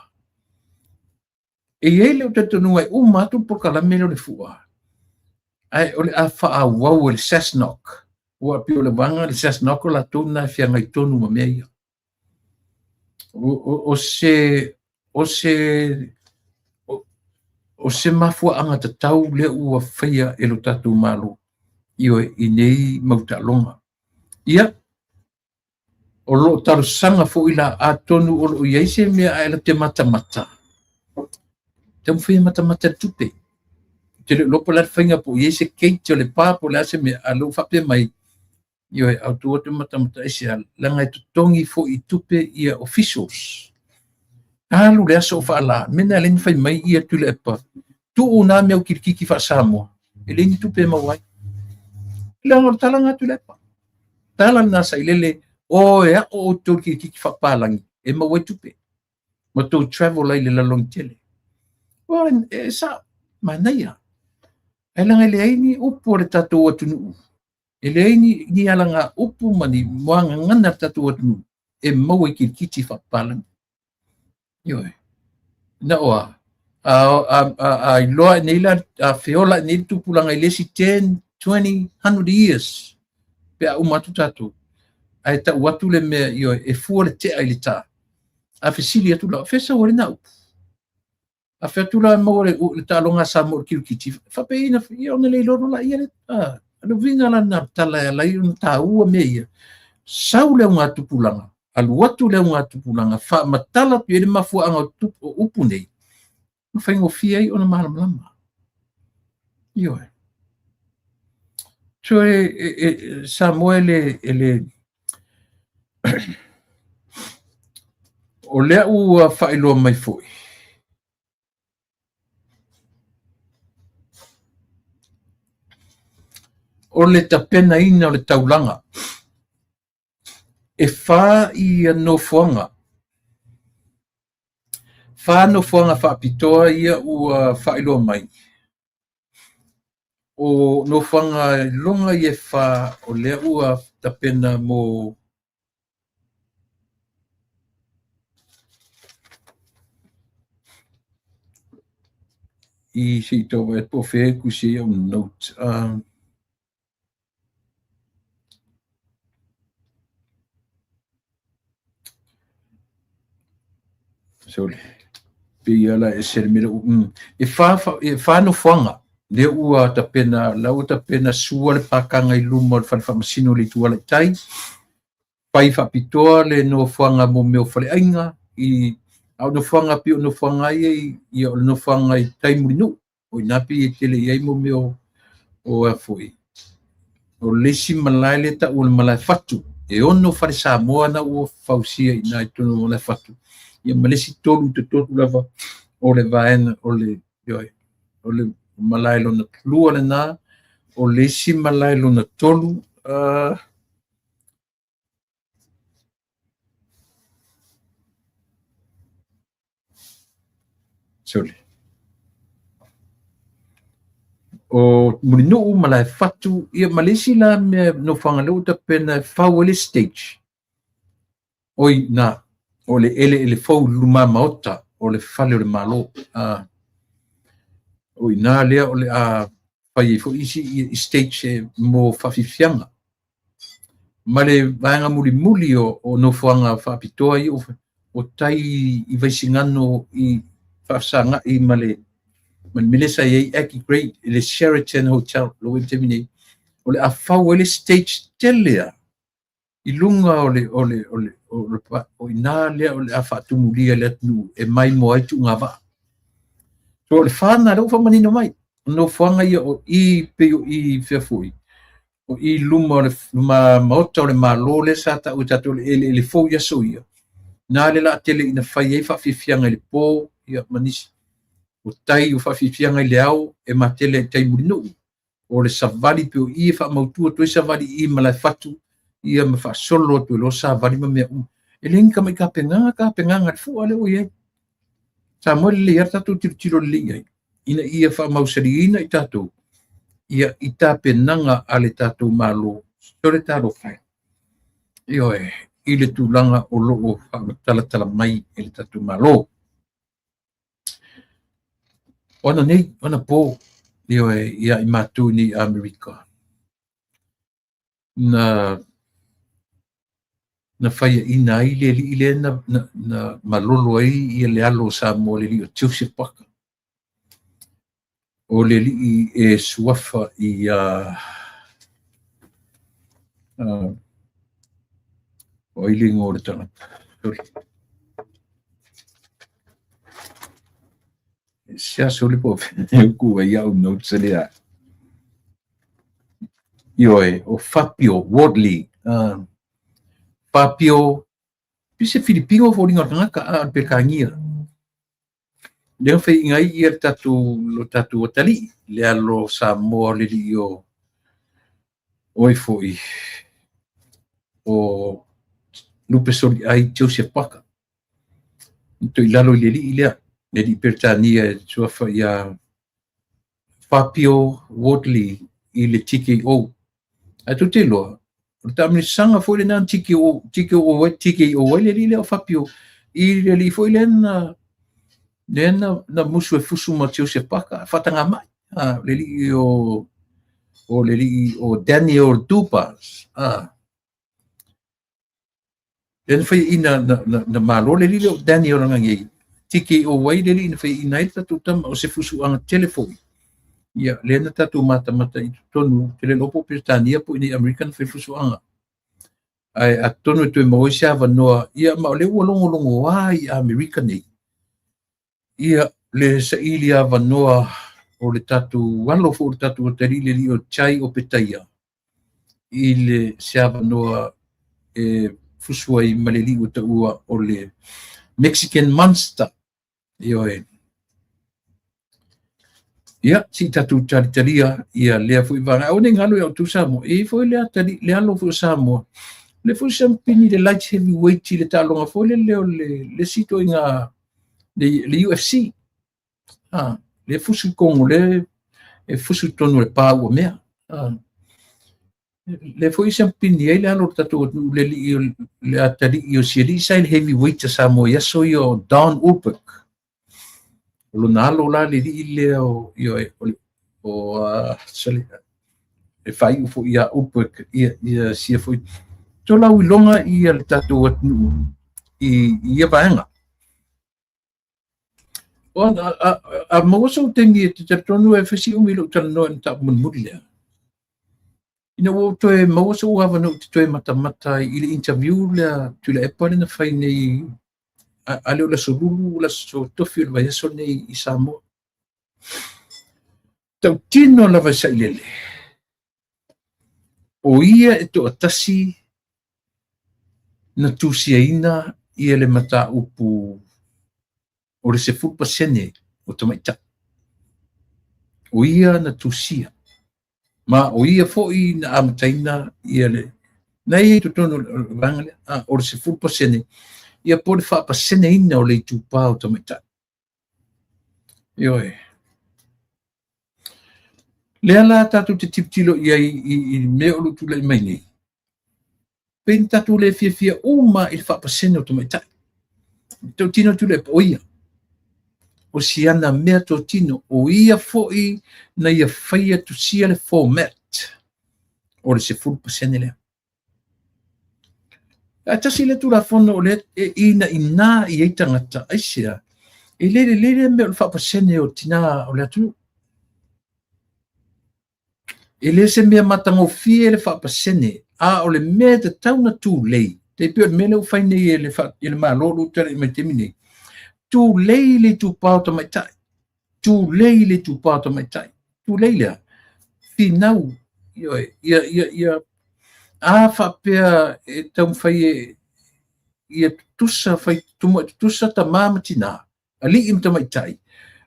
e i ai lou talitonuga e uma atu le polokalame lea o le fua, ae o le a faaauau e le SASNOC, ua pei o le vaega le SASNOC o latou na e feagai tonu ma mea ia. O se mafuaaga tatau lea ua faia e lo tatou Malo, ioe, i nei mau taaloga. Ia, o lo o talosaga foi la, atonu o lo o i ai se mea ae la te matamata, taumafai e matamata le tupe. Ou te le iloa po o le a le faiga po o i ai se gate o le pa po o le a se mea, a o lea ua faapea mai, ioe, a outou o atu e matamata aisea, leaga e totogi foi i tupe ia officials. Alu le aso o faala, mea na e ala ai ona fai mai ia Tuilaepa, tuu na mea o kilikiti faa-Samoa, e leai ni tupe e maua ai. Leaga o le tala lena a Tuilaepa. Tala lena a Sailele, o e aʻo outou i kilikiti faapapalagi e maua ai tupe ma tou travel ai i le lalolagi tele. Ua e sao, manaia. Ae leaga e leai ni upu a le tatou atunuu, e leai ni alaga upu ma ni muagagana a le tatou atunuu e maua i kilikiti faapapalagi. Ioe. Na o a? A iloa nei la, a feola nei le tupulaga i le isi 10, 20, 100 years, pe a uma atu tatou, ae tau atu le mea, ioe, e fua le tea i le tā. A fesili atu la, fea sau ai lena upu? A fai atu la e maua le taaloga a Samoa i le kilikiti, faapei na, ia ona le iloa loa laia le, le uiga la lena o le tala e ala ai ona taua mea ia. Sau le augatupulaga, alu atu le augatupulaga, faamatala atu i ai le mafuaaga o upu nei, ma faigofie ai ona malamalama. Ioe. So e Samoa e le o lea ua faailoa mai foi o le tapenaina o le taulaga. E 4 ia nofoaga. 4 nofoaga faapitoa ia ua faailoa mai. O nofoaga iloga ia e 4 o lea ua tapena mo i se i tau vaai atu po o fea e tusi ai au note. Sorry. Pei ala e ese le mea lea. E whā nofoaga lea ua tapena, la ua tapena sua le pākanga i luma o le fale faamasino o le Itu Ala i tai. Fai faapitoa le nofoaga mo mea o faleaiga i a o nofoaga pei o nofoaga ia i o le nofoaga i tai Mulinuu. O ina pei e tele i ai mo mea o a foi. O le isi malae lea taua o le malae fatu, e 6 fale Samoa na ua fausia i ina i totonu o malae fatu. Ia ma le isi 3 i totonu lava o le vaega o le, ioe, o le malae lona 2 lena, o le isi malae lona 3, sorry. O Mulinuu, Malaefatu, ia ma le isi la mea nofoaga lea ua tapena e fau ai le stage. Oi, na, o le eleele fou i luma maota. o le fale o le Malo. A o i ina lea o le a fai ai foi isi stage mo faafiafiaga. Ma le vaega mulimuli o nofoaga faapitoa ia o tai i Vaisigano i faafesagai ma le mea lea sa i ai Aggie Grey i le Sheraton Hotel lo ua i le taimi nei, o le a fau ai le stage tele lava i luga o le o le o le o ina lea o le a faatumulia i le atunuu e maimoa ai tuugavaa. So o le fa lena lea ua faamanino mai. O nofoaga ia o i pei o i fea foi, o i luma o le maota o le Malo lea sa taua e tatou le eleele fou i aso ia, na le la tele ina fai ai faafiafiaga i le po, ia ma nisi. O tai o faafiafiaga i le ao e matele i tai mulinuu. O le savali pei o i e faamautu atu ai savali i Malaefatu, ia ma faasolo atu ai loa savali ma mea uma. E le ni tamai tapenaga, tapenaga a le fua lea ua i ai. Samoa e lelei lava le tatou tilotilo lelei i ai, ina ia faamausaliina i tatou ia i tapenaga a le tatou Malo. Sole talofa e. Ioe, i le tulaga o lo o faamatalatala mai e le tatou Malo. O ana nei, o ana po, ioe, ia i matou nei Amerika. Na faiaina ai le alii lea na malolo ai ia le alo o Samoa, le alii o Joseph Parker. O le alii e suafa i o ai le igoa o le tagata. Sorry. Se aso le po uku ai au notes lea. Ioe, o Fapio Wardley. Fapio, pei se Filipino foliga o le tagata a o le Peretania. Lea na faiaina ai ia le tatou, lo tatou atalii, le alo o Samoa o le alii o oi foi o Lupe Soliai Joseph Parker. To i lalo i le alii lea, le alii Peretania e suafa ia Fapio Wardley i le TKO. Ae tou te iloa, o le taamilosaga foi lena na TKO, TKO ai, TKO ai le alii lea o Fapio i le alii foi lea na musu e fusu ma Joseph Parker, faataga mai. Le alii o le alii o Daniel Dubois. Lea na faiaina na malo le alii lea o Daniel Lagagei. TKO ai le alii na faiaina ai le tatou tama o se fusuaga tele foi. Ia, lea na tatou matamata i totonu, te le iloa po o Peretania po o i inei i Amerika na fai fusuaga. Ae atonu e toe maua ai se avanoa, ia ma o lea ua logologoa i Amerika nei, ia le saili avanoa o le tatou alo foi o le tatou atalii le alii o Jai Opetaia i le se avanoa e fusu ai ma le alii ua taua o le Mexican Monster. Ioe. Ia, se i tatou talitalia ia lea foi vaega. Aua ne i galo ia outou Samoa, e i ai foi le atalii, le alo foi o Samoa, le foi siamupini le light heavyweight i le taaloga foi lele o le isi ituaiga le UFC. Le fusu i Kogo, le e fusu i totonu o le pa ua mea. Le foi siamupini ai le alo o le tatou atunuu, le alii o le atalii o si alii sa i le heavyweight a Samoa i aso ia o Don Ulberg. O lona alo la le alii lea o, ioe, o sorry, e faaiu foi ia Ulberg ia sia foi. Tolau iloga ia le tatou atunuu i ia vaega. O a maua sou taimi e te talitonu e fai si umi lou talanoa i le mataupu mulimuli lea. Ina ua ou toe maua sou avanoa ou te toe matamata ai i le interview lea Tuilaepa lea na fai nei a le o le aso Lulu, o le aso Tofi o le vaiaso lenei i Samoa. Tautino lava e sailele, o ia e toatasi na tusiaina ia le mataupu o le 10% o tamaitai. O ia na tusia. Ma o ia foi na amataina ia le na ia i totonu o le vaega lea, o le 10% ia po o le faapaseneina o le itupa o tamaitai. Ioe. Lea la tatou te tilotilo i ai i mea o lo o tulai mai nei, pei na tatou le fiafia uma i le faapasene o tamaitai. Tautino atu le o ia. O si ana mea totino, o ia foi na ia faia tusia le format o le 10% lea. Ae tasi lea Tulafono o lea e inaina i ai tagata, aisea? E le lelei lea mea o le faapasene o tinā o le atunuu. E le se mea matagofie le faapasene, a o le mea e tatau ona tulei, tai pei o le mea lea ua fai nei e le, e le Malo o lo o tulai mai taimi nei, tulei le itupa o tamaitai, tulei le itupa o tamaitai, tulei lea, finau, ioe, ia, ia, ia, a faapea e taumafai e ia tutusa, fai tumuai tutusa tamā ma tinā, alii ma tamaitai,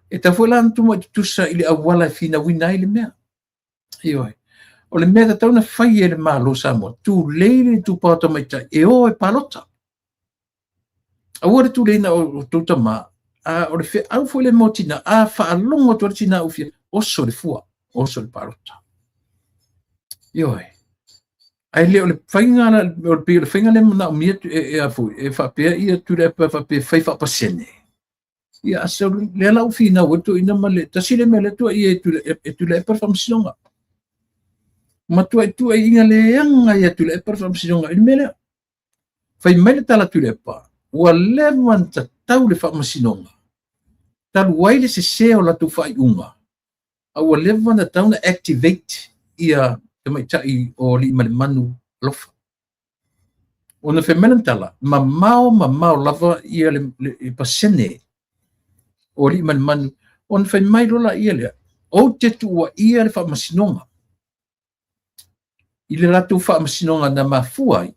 e tatau foi la ona tumuai tutusa i le auala e finauina ai le mea. Ioe. O le mea e tatau ona fai e le Malo o Samoa, tulei le itupa o tamaitai e o e palota. Aua le tuleiina o outou tamā, a o le feau foi lea mo tinā, a faalogo atu le tinā ua fia, oso le fua, oso le palota. Ioe. Ae le o le faiga la, o le pei o le faiga lea manaomia e, e, a foi, e faapea ia Tuilaepa faapea fai faapasene. Ia, a so, lea la ua finau ai toeaiina ma le tasi le mea lea tuuaia e Tuilaepa le faamasinoga. Matuai tuuaiina leaga ia Tuilaepa le faamasinoga i le mea lea. Fai mai le tala a Tuilaepa, ua leva ona tatau le faamasinoga talu ai le sese o latou faaiuga, a ua leva ona tatau ona activate ia tamaitai o Aliimalemanu alofa. Ona fai mai lana tala, mamao mamao lava ia le, le pasene o Aliimalemanu. Ona fai mai loa laia lea, ou te tuuaia le faamasinoga i le latou faamasinoga na mafua ai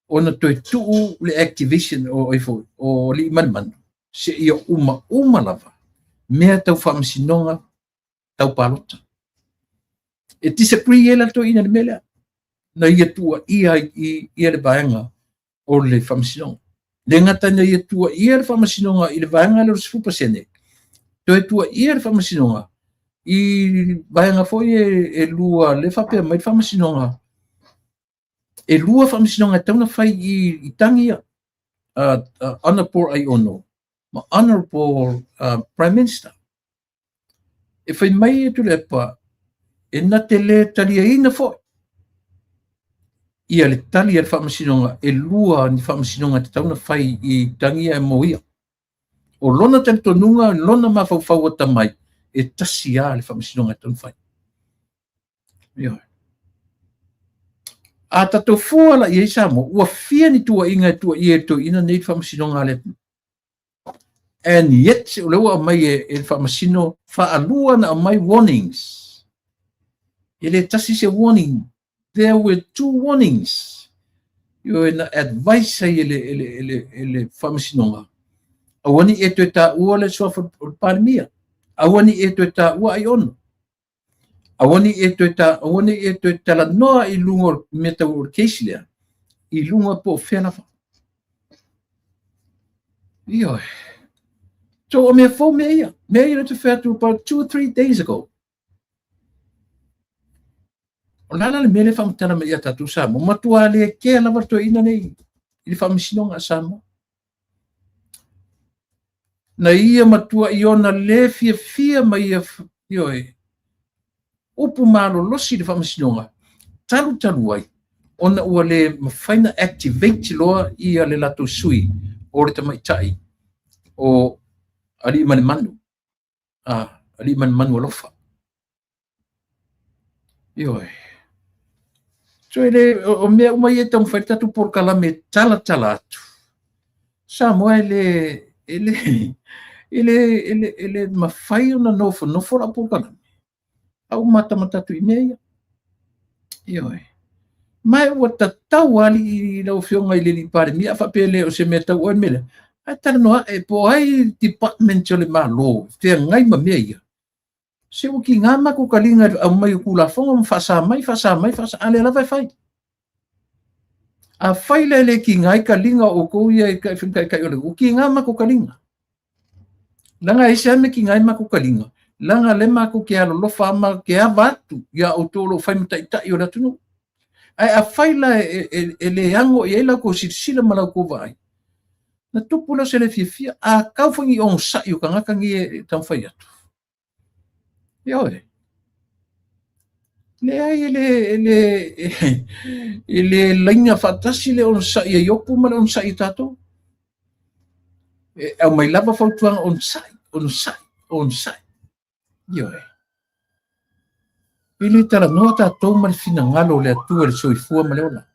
ona toe tuu le activation o ai foi o Aliimalemanu seia umauma lava mea tau faamasinoga tau palota. E disagree ai la le toeaina i le mea lea, na ia tuuaia ai ia le vaega o le faamasinoga. Le gata ina ia tuuaia le faamasinoga i le vaega lea o le 10%, toe tuuaia le faamasinoga i vaega foi e lua lea faapea mai le faamasinoga, e lua faamasinoga e tatau ona fai i tagi ia, Honorable Aiono ma Honorable Prime Minister. E fai mai e Tuilaepa, e na te le taliaina foi ia le tali a le faamasinoga, e lua ni faamasinoga e tatau ona fai i tagi ia mo ia. O lona talitonuga, lona mafaufau atamai, e tasi lava le faamasinoga e tatau ona fai. Ioe. A tatou fua la i ai Samoa, ua fia ni tuuaiga e tuuaia e le toeaina nei le faamasinoga a le atunuu. And yet, o lea ua aumai e, e le faamasino faalua na aumai warnings. E le tasi se warning. There were two warnings. Ioe na advice ai e le, e le, e le, e le faamasinoga. Aua ne i e toe taua le suafa o le Palemia. Aua ne i e toe taua Aiono. Aua ne i e toe ta, aua ne i e toe talanoa i luga o le mea tau o le case lea, i luga po o fea lava. Ioe. So, o mea fou mea ia. Mea ia te fai atu about 2 or 3 days ago. O le a la le mea lea e faamatala mai ia tatou Samoa? Matua le kea lava le toeaina nei i le faamasinoga a Samoa. Na ia matua i ona le fiafia ma ia, ioe, upu malolosi i le faamasinoga, talu talu ai, ona ua le mafai na activate loa ia le latou sui o le tamaitai o Aliimalemanu, a Aliimalemanu alofa. Ioe. So e le, o mea uma ia e taumafai le tatou polokalame e talatala atu. Samoa e le, e le, e le, e le, e le mafai ona nofonofo lau polokalame. A ua matamata atu i mea ia. Ioe. Ma e ua tatau alii lau Afioga i le alii Palemia, a faapea le o se mea tau oe le mea lea, ae talanoa ae po o ai department o le Malo feagai ma mea ia. Se ua kiga matou taliga i le aumai o Tulafono ma faasa mai, faasa mai, faasa, a lea lava e fai. Afai la e le kiga ai taliga o outou ia i taitai o le ua kiga matou taliga. Leaga aisea mea kiga ai matou taliga? Leaga lea matou te alolofa ma te ava atu iā outou o lo o fai ma taitai o le atunuu. Ae afai la e le ano i ai la outou silasila ma la outou vaai, Na tupu lea o se le fiafia, a kau foi ni onosai o tagata nei e taumafai atu. Ioe. Leai, e le laina faatasi le onosai a Iopu ma le onosai a tatou. E aumai lava fautuaga onosai, onosai, onosai. Ioe. E le talanoa tatou ma le finagalo o le Atua i le soifua ma le ola.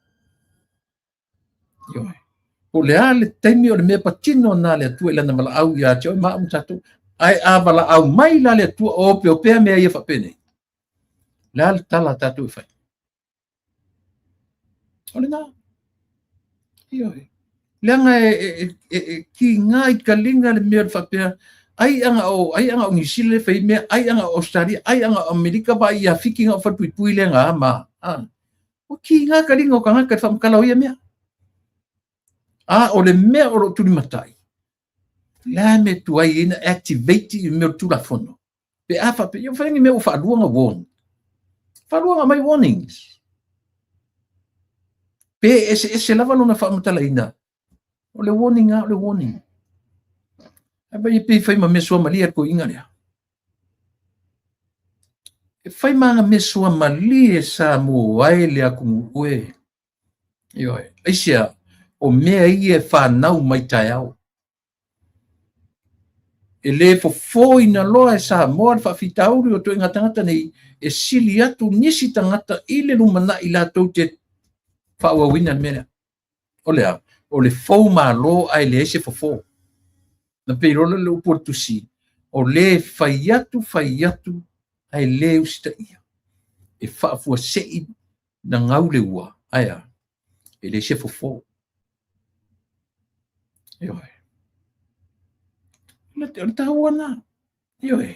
Ioe. Po o le a le taimi o le mea patino na le Atua i lana valaau ia te oe ma au ma tatou. Ae a valaau mai la le Atua o opeopea mea ia faapenei, o le a le tala a tatou e fai? O lena. Ioe. Leaga e kiga i kaliga le mea o le faapea, ai aga o, ai aga o Niu Sila le fai mea, ai aga o Australia, ai aga o Amerika, vaai ia Fiti na o falepuipui le ga ma. Ah. Ua kiga kaliga o tagata i le faamatala o ia mea. A o le mea o lo o tulimatai, le a mea tuai ai na activate i mea o le Tulafono. Pe a faapea, ia fai ni mea ua faalua na warn. Faalua na mai warnings. Pe eseese lava lona faamatalaina, o le warning lava o le warning. Ae vai e pei fai ma mea suamalie le toeaina lea. E fai ma ana mea suamalie Samoa e le atunuu e. Ioe. Aisea, o mea ia e fanau mai taeao. E le fofoina loa e Samoa le faafitauli o ituaiga tagata nei e sili atu nisi tagata i le lumanai latou te faaauauina le mea lea. O le a? O le fou malo ae leai se fofo. Na pei loa lea o le upu a le Tusi, o le fai atu fai atu ae le usitaia. E faafuasei na gau le ua, ae a? E leai se fofo. Ioe. O le taua lena. Ioe.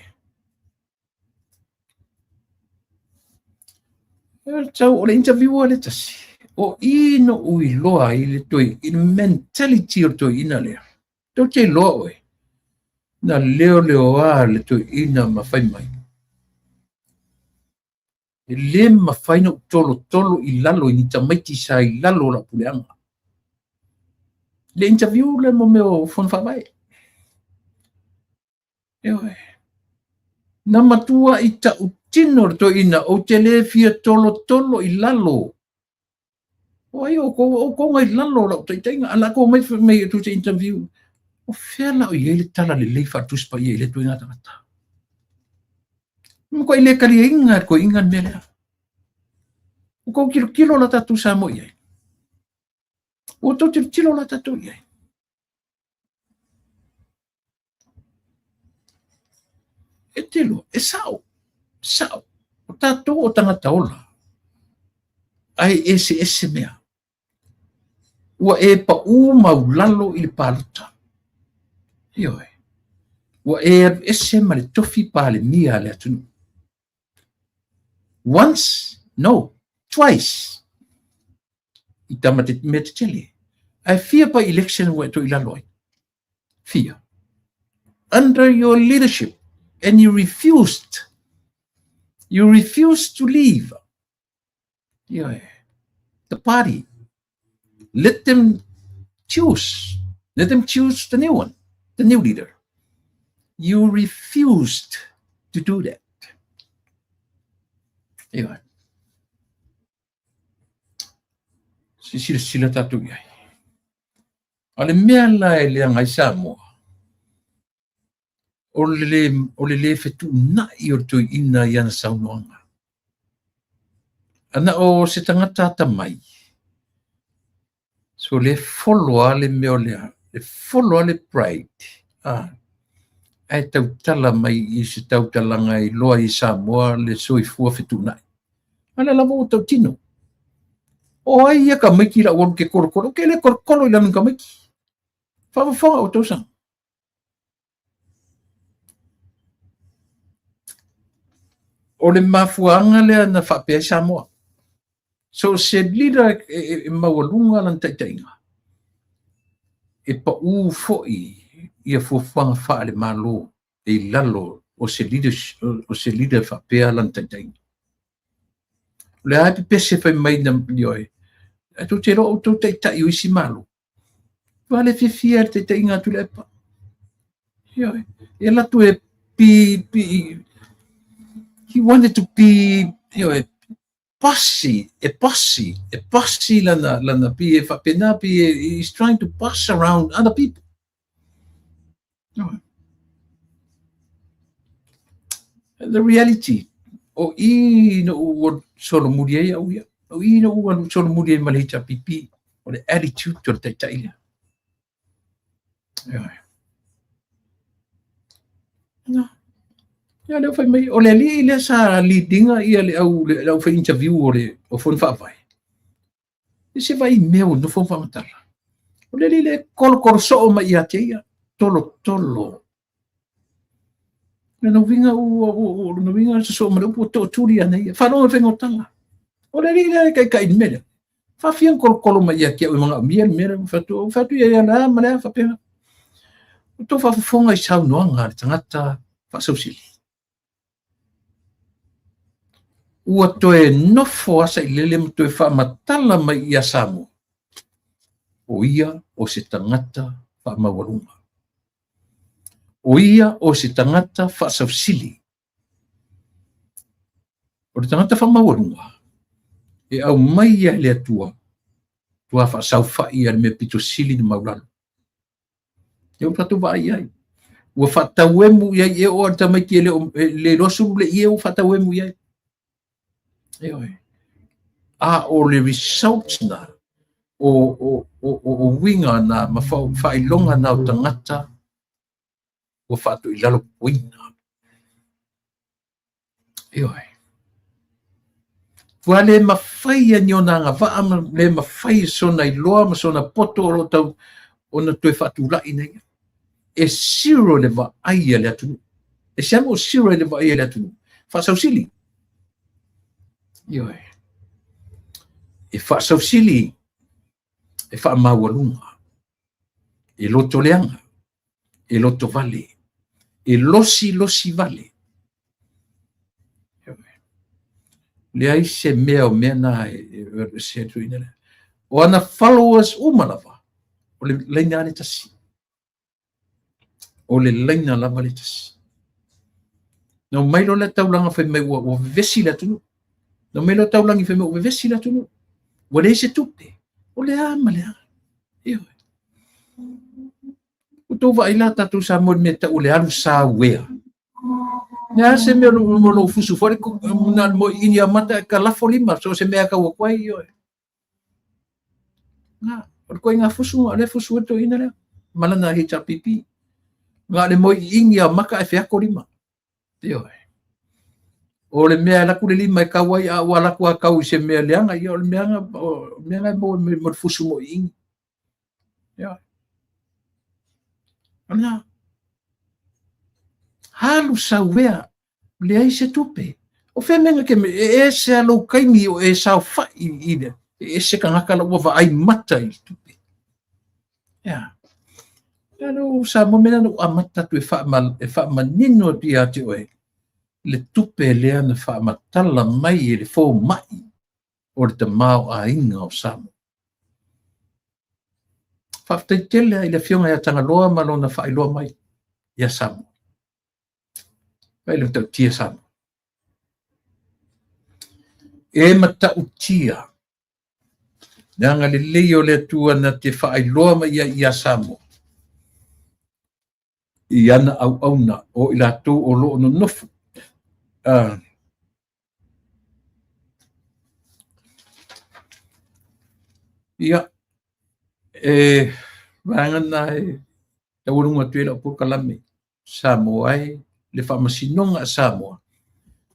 O le interview a le tasi, o i noʻu iloa ai le toe, i le mentality o le toeaina lea. Tou te iloa oe, na leoleoa le toeaina ma fai mai. E le mafai ona ou tolotolo i lalo i ni tamaiti sa i lalo o lau puleaga. Le interview le mo mea o fono faavae. Ioe. Na matua i tautino le toeaina, ou te le fia tolotolo i lalo. O ai outou, outou na i lalo o lau taitaiga, a latou omai fai mai tou te interview. O fea la o i ai le tala lelei faale-Tusi Paia i lea ituaiga tagata? E matuai le taliaina e le toeaina le mea lea. Ua tou tilotilo la tatou Samoa i ai. Ua tou tilotilo la tatou i ai. E te iloa, e sao, sao. O tatou o tagata ola, ae eseese mea. Ua e paʻū maulalo i le palota. Ioe. Ua e alu ese ma le tofi Palemia a le atunuu. Once, no, twice. I tama te mea tetele. Ae fia by election ua e toe i lalo ai? Fia. Under your leadership and you refused. You refused to leave. Ioe. The party. Let them choose. Let them choose the new one, the new leader. You refused to do that. Ioe. Silasila tatou i ai. A o le mea la e leaga ai Samoa, o le le fetuunai o le toeaina i ana saunoaga. Ana o se tagata atamai, so le follow lava le mea o lea, le follow lava le pride, a, ae tautala mai i se tautalaga e iloa ai e Samoa le soifua fetuunai. A lea lava ua tautino. O ai ia tamaiti la ua alu ke kolokolo? Ou te le kolokolo i lalo ni tamaiti. Faafofoga outou Samoa. O le mafuaaga lea na faapea ai Samoa. So o se leader e maualuga lana taitaiga, e pau foi ia fuafuaga faale-Malo e i lalo o se leader, o se leader faapea lana taitaiga. O lea e pepese fai mai na ioe, ae tou te iloa outou taitai o isi Malo. Ua le fiafia i le taitaiga a Tuilaepa. Ioe. E alu atu e pi, pi, he wanted to be, ioe, bossy, e bossy, e bossy lana, lana, pi e faapena, pi e, he's trying to boss around other people. Ioe. The reality, o i no u solomuli ai au ia, o i no u alu solomuli ai ma le HRPP, o le attitude o le taitai lea. Ioe. Na. Ia lea fai mai, o le alii lea sa leadinga ia le au, le au fai interview o le o Fono Faavae. E se vai mea o nofo faamatala. O le alii lea kolokolo soo mai ia te ia, tolotolo. Lona uiga ua, ua, ua, lona uiga sosoo ma le upu ua tootuli ana ia. Faalogo i le faiga o O le alii lea e taitai i le mea lea. Faafia ona kolokolo mai ia te au e manaomia le mea lea. Fai atu, fai atu ia ia le a ma le a faapena. Ua tou faafofoga i saunoaga a le tagata faasausili. Ua toe nofo a sailele ma toe faamatala mai ia Samoa. O ia o se tagata faamaualuga. O ia o se tagata faasausili. O le tagata faamaualuga, e aumai ia e le Atua, tua faasaufai ia le mea pito sili na maulalo. E ua tatou vaai i ai. Ua faatauemu i ai e oo a le tamaiti e le o le iloa sulu le ie ua faatauemu i ai. Ioe. A o le results na, o, o, o, o, o uiga na ma faailoga na o tagata ua faatoilalo popoina. Ioe. Ua le mafai e ni ona agavaa ma le mafai e sona iloa ma sona poto o lo o tau ona toe faatulai nei. E zero le vaai a le atunuu. E se amo zero le vaai a le atunuu. Faasausili. Ioe. E faasausili e faamaualuga, e loto leaga, e loto vale, e losilosi vale. Leai se mea o mea na e se atu ina lea. O ana followers uma lava, o le laina le tasi. O le laina lava le tasi. Na omai loa le taulaga fai mai ua, ua vevesi le atunuu. Na omai loa taulagi fai mai ua vevesi le atunuu. Ua leai se tupe. O le a ma le a. Ioe. Ua tou vaai la tatou Samoa i le mea e tau o le alu sauea. Le a se mea o lou fusu foi le na le moiini a mata e ka lafo lima so se mea kau atu ai ioe. Na, o le koinga fusu o le fusu e toina lea. Malana HRPP. Nga le moiini a maka e feako lima. Ioe. O le mea e alu atu le lima e kau ai, a ua alu atu a kau i se mea leaga, ia o le mea na, o le mea na e maua mo le fusu moiini. Ioe. O lena. Alu sauea, leai se tupe. O fea mea na ke e ese a lou taimi o e saofai i le, e ese tagata la ua vaai mata i le tupe. Ia. Ia lou Samoa mea na ou amata atu e e faamanino atu ia te oe le tupe lea na faamatala mai e le fomai o le tamaoaiga o Samoa. Faafetai tele i le Afioga ia Tagaloa ma lona faailoa mai ia Samoa. Vai le matautia Samoa. E matautia Le agalelei o le Atua na te faailoa mai ai iā Samoa i ana auauna o i latou o lo o nonofo ia, e vaega na e taualuga atu ai lau polokalame Samoa e, le Faamasinoga a Samoa,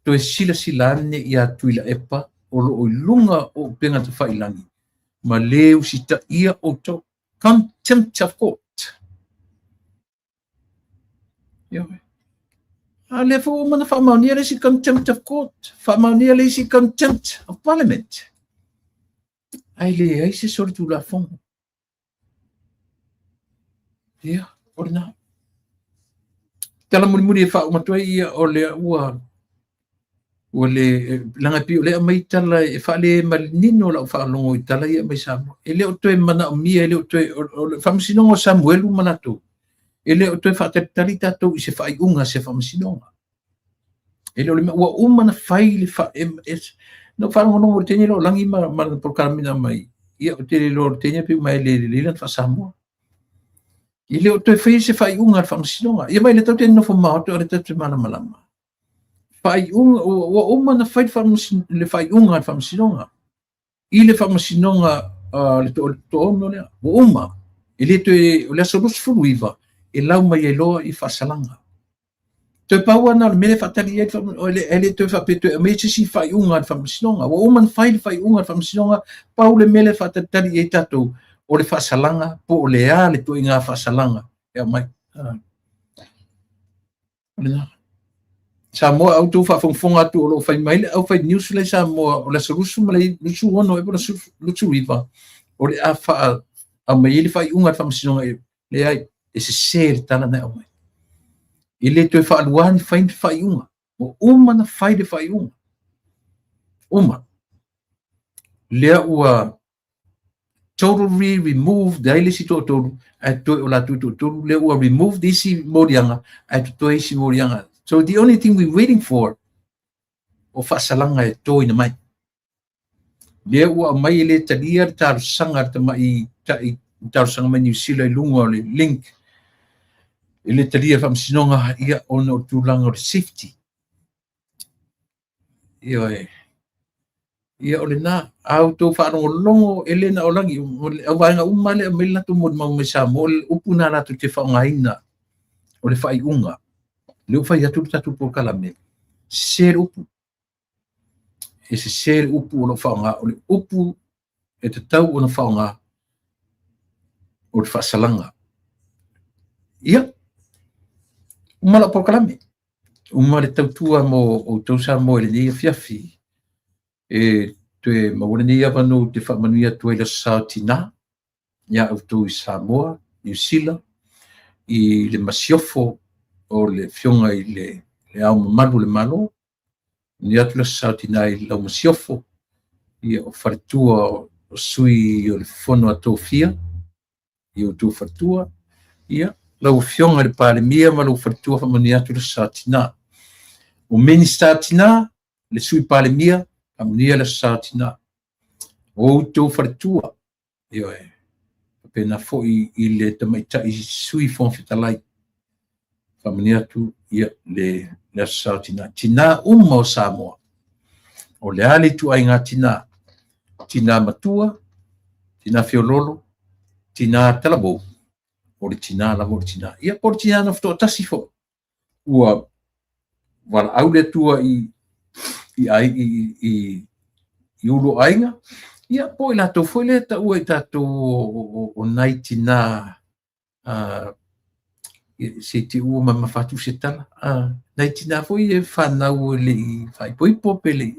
toe silasila ane iā Tuilaepa o lo o i luga o upega tafailagi ma lē usitaia outou. Contempt of court. Ioe. A lea foi ua uma ona faamaonia le isi contempt of court, faamaonia le isi contempt of parliament. Ae leai se solitulafono. Ia, o lena. Tala mulimuli e faauma atu ai ia o lea ua Ua le, leaga e pei o lea e aumai tala e faalemanino lau faalogo i tala ia e aumai Samoa. E le o toe manaomia, e le o toe, o le faamasinoga o Samuelu ma latou, e le o toe faatalitali tatou i se faaiuga a se faamasinoga. E le o le mea, ua uma ona fai le fa, e, e, na ou faalogologo i le teine lea o Lagi ma, ma lana polokalame na aumai, ia ou te le iloa o le teine pei uma e le lelei lana faa-Samoa. E le o toe faia se faaiuga a le faamasinoga. Ia vaai, lea tatou te nonofo maoto a o lea tatou te malamalama. Faaiuga, ua uma ona fai le faaiuga a le faamasinoga. I le faamasinoga le toaono lea, ua uma. E le toe, o le aso 29, e lau mai ai loa i faasalaga. Toe pau lava na o le mea lea e faatali i ai, e le toe faapea toe aumai se isi faaiuga a le faamasinoga. Ua uma ona fai le faaiuga a le faamasinoga, pau le mea lea e faatalitali i ai tatou, o le faasalaga po o le a le ituaiga faasalaga e aumai. O lena. Samoa, a outou faafogafoga atu o lo o fai mai le aufai news la i Samoa o le aso 26 ea po o le aso 29 o le a faa aumai ai le faaiuga a le faamasinoga. Leai, e sese le tala na e aumai. E le toe faalua ni fai ni faaiuga. Ua uma na fai le faaiuga. Uma. Lea ua totally removed ai le isi toatolu, ae totoe o latou toatolu lea ua removed isi moliaga, ae totoe isi moliaga. So the only thing we waiting for o faasalaga e toina mai. Lea ua aumai e le talia le talosaga a le tamai tai talosaga mai Niu Sila i luga o le link, e le talia le faamasinoga, ia ona o le tulaga o le safety. Ioe. Ia o lena, a outou faalogologo e le na o lagi, o le auvaega uma lea aumai le latou molimau mai Samoa, o le upu na latou te faaaogaina, o le faaiuga. Lea ua fai atu le tatou polokalame, sese le upu. E sese le upu o lo o faaaoga, o le upu e tatau ona faaaoga, o le faasalaga. Ia, uma lau polokalame. Uma le tautua mo outou Samoa i lenei afiafi. E toe maua lenei avanoa ou te faamanuia atu ai le Aso Sa o Tina iā outou i Samoa, Niu Sila, i le masiofo o le Afioga i le Ao Mamalu o le Malo. Manuia atu le Aso Sa o Tina i lau masiofo, ia o faletua o sui o le Fono a Tofia, i outou faletua, ia lau Afioga i le Palemia ma lou faletua, faamanuia atu le Aso Sa o Tina. O Minisita Tina, le Sui Palemia, faamanuia le Aso Sa o Tina. O outou faletua, ioe, faapena foi i le tamaitai Sui Fofoga Fetalai, faamanuia atu ia le Aso Sa o Tina. Tina uma o Samoa, o le a le ituaiga tina, tina matua, tina feololo, tina talavou, o le tina lava o le tina. Ia po o le tina nofo toatasi foi, ua valaau le Atua i i ai i i i ulu o aiga, ia po o i latou foi lea e taua i tatou o nai tina se i te ua mamafa atu se tala, nai tina foi e fanau e le i faaipoipo pe le i,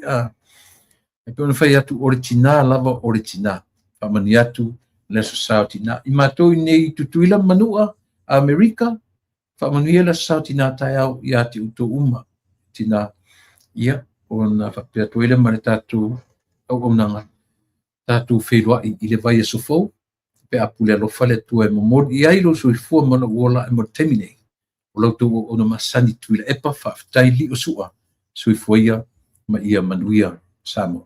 e pei ona fai atu o le tina lava o le tina. Faamanuia atu le Aso Sa o Tina. I matou i nei i Tutuila ma Manua, Amerika, faamanuia le Aso Sa o Tina taeao ia te outou uma, tina, ia, ona faapea atu ai lea ma le tatou auaunaga, tatou feiloai i le vaiaso fou, pe a pule alofa le Atua e momoli i ai lou soifua ma lou ola mo le taimi nei. O la outou auauna masani Tuilaepa, faafetai lio sua, soifua ia ma ia manuia Samoa.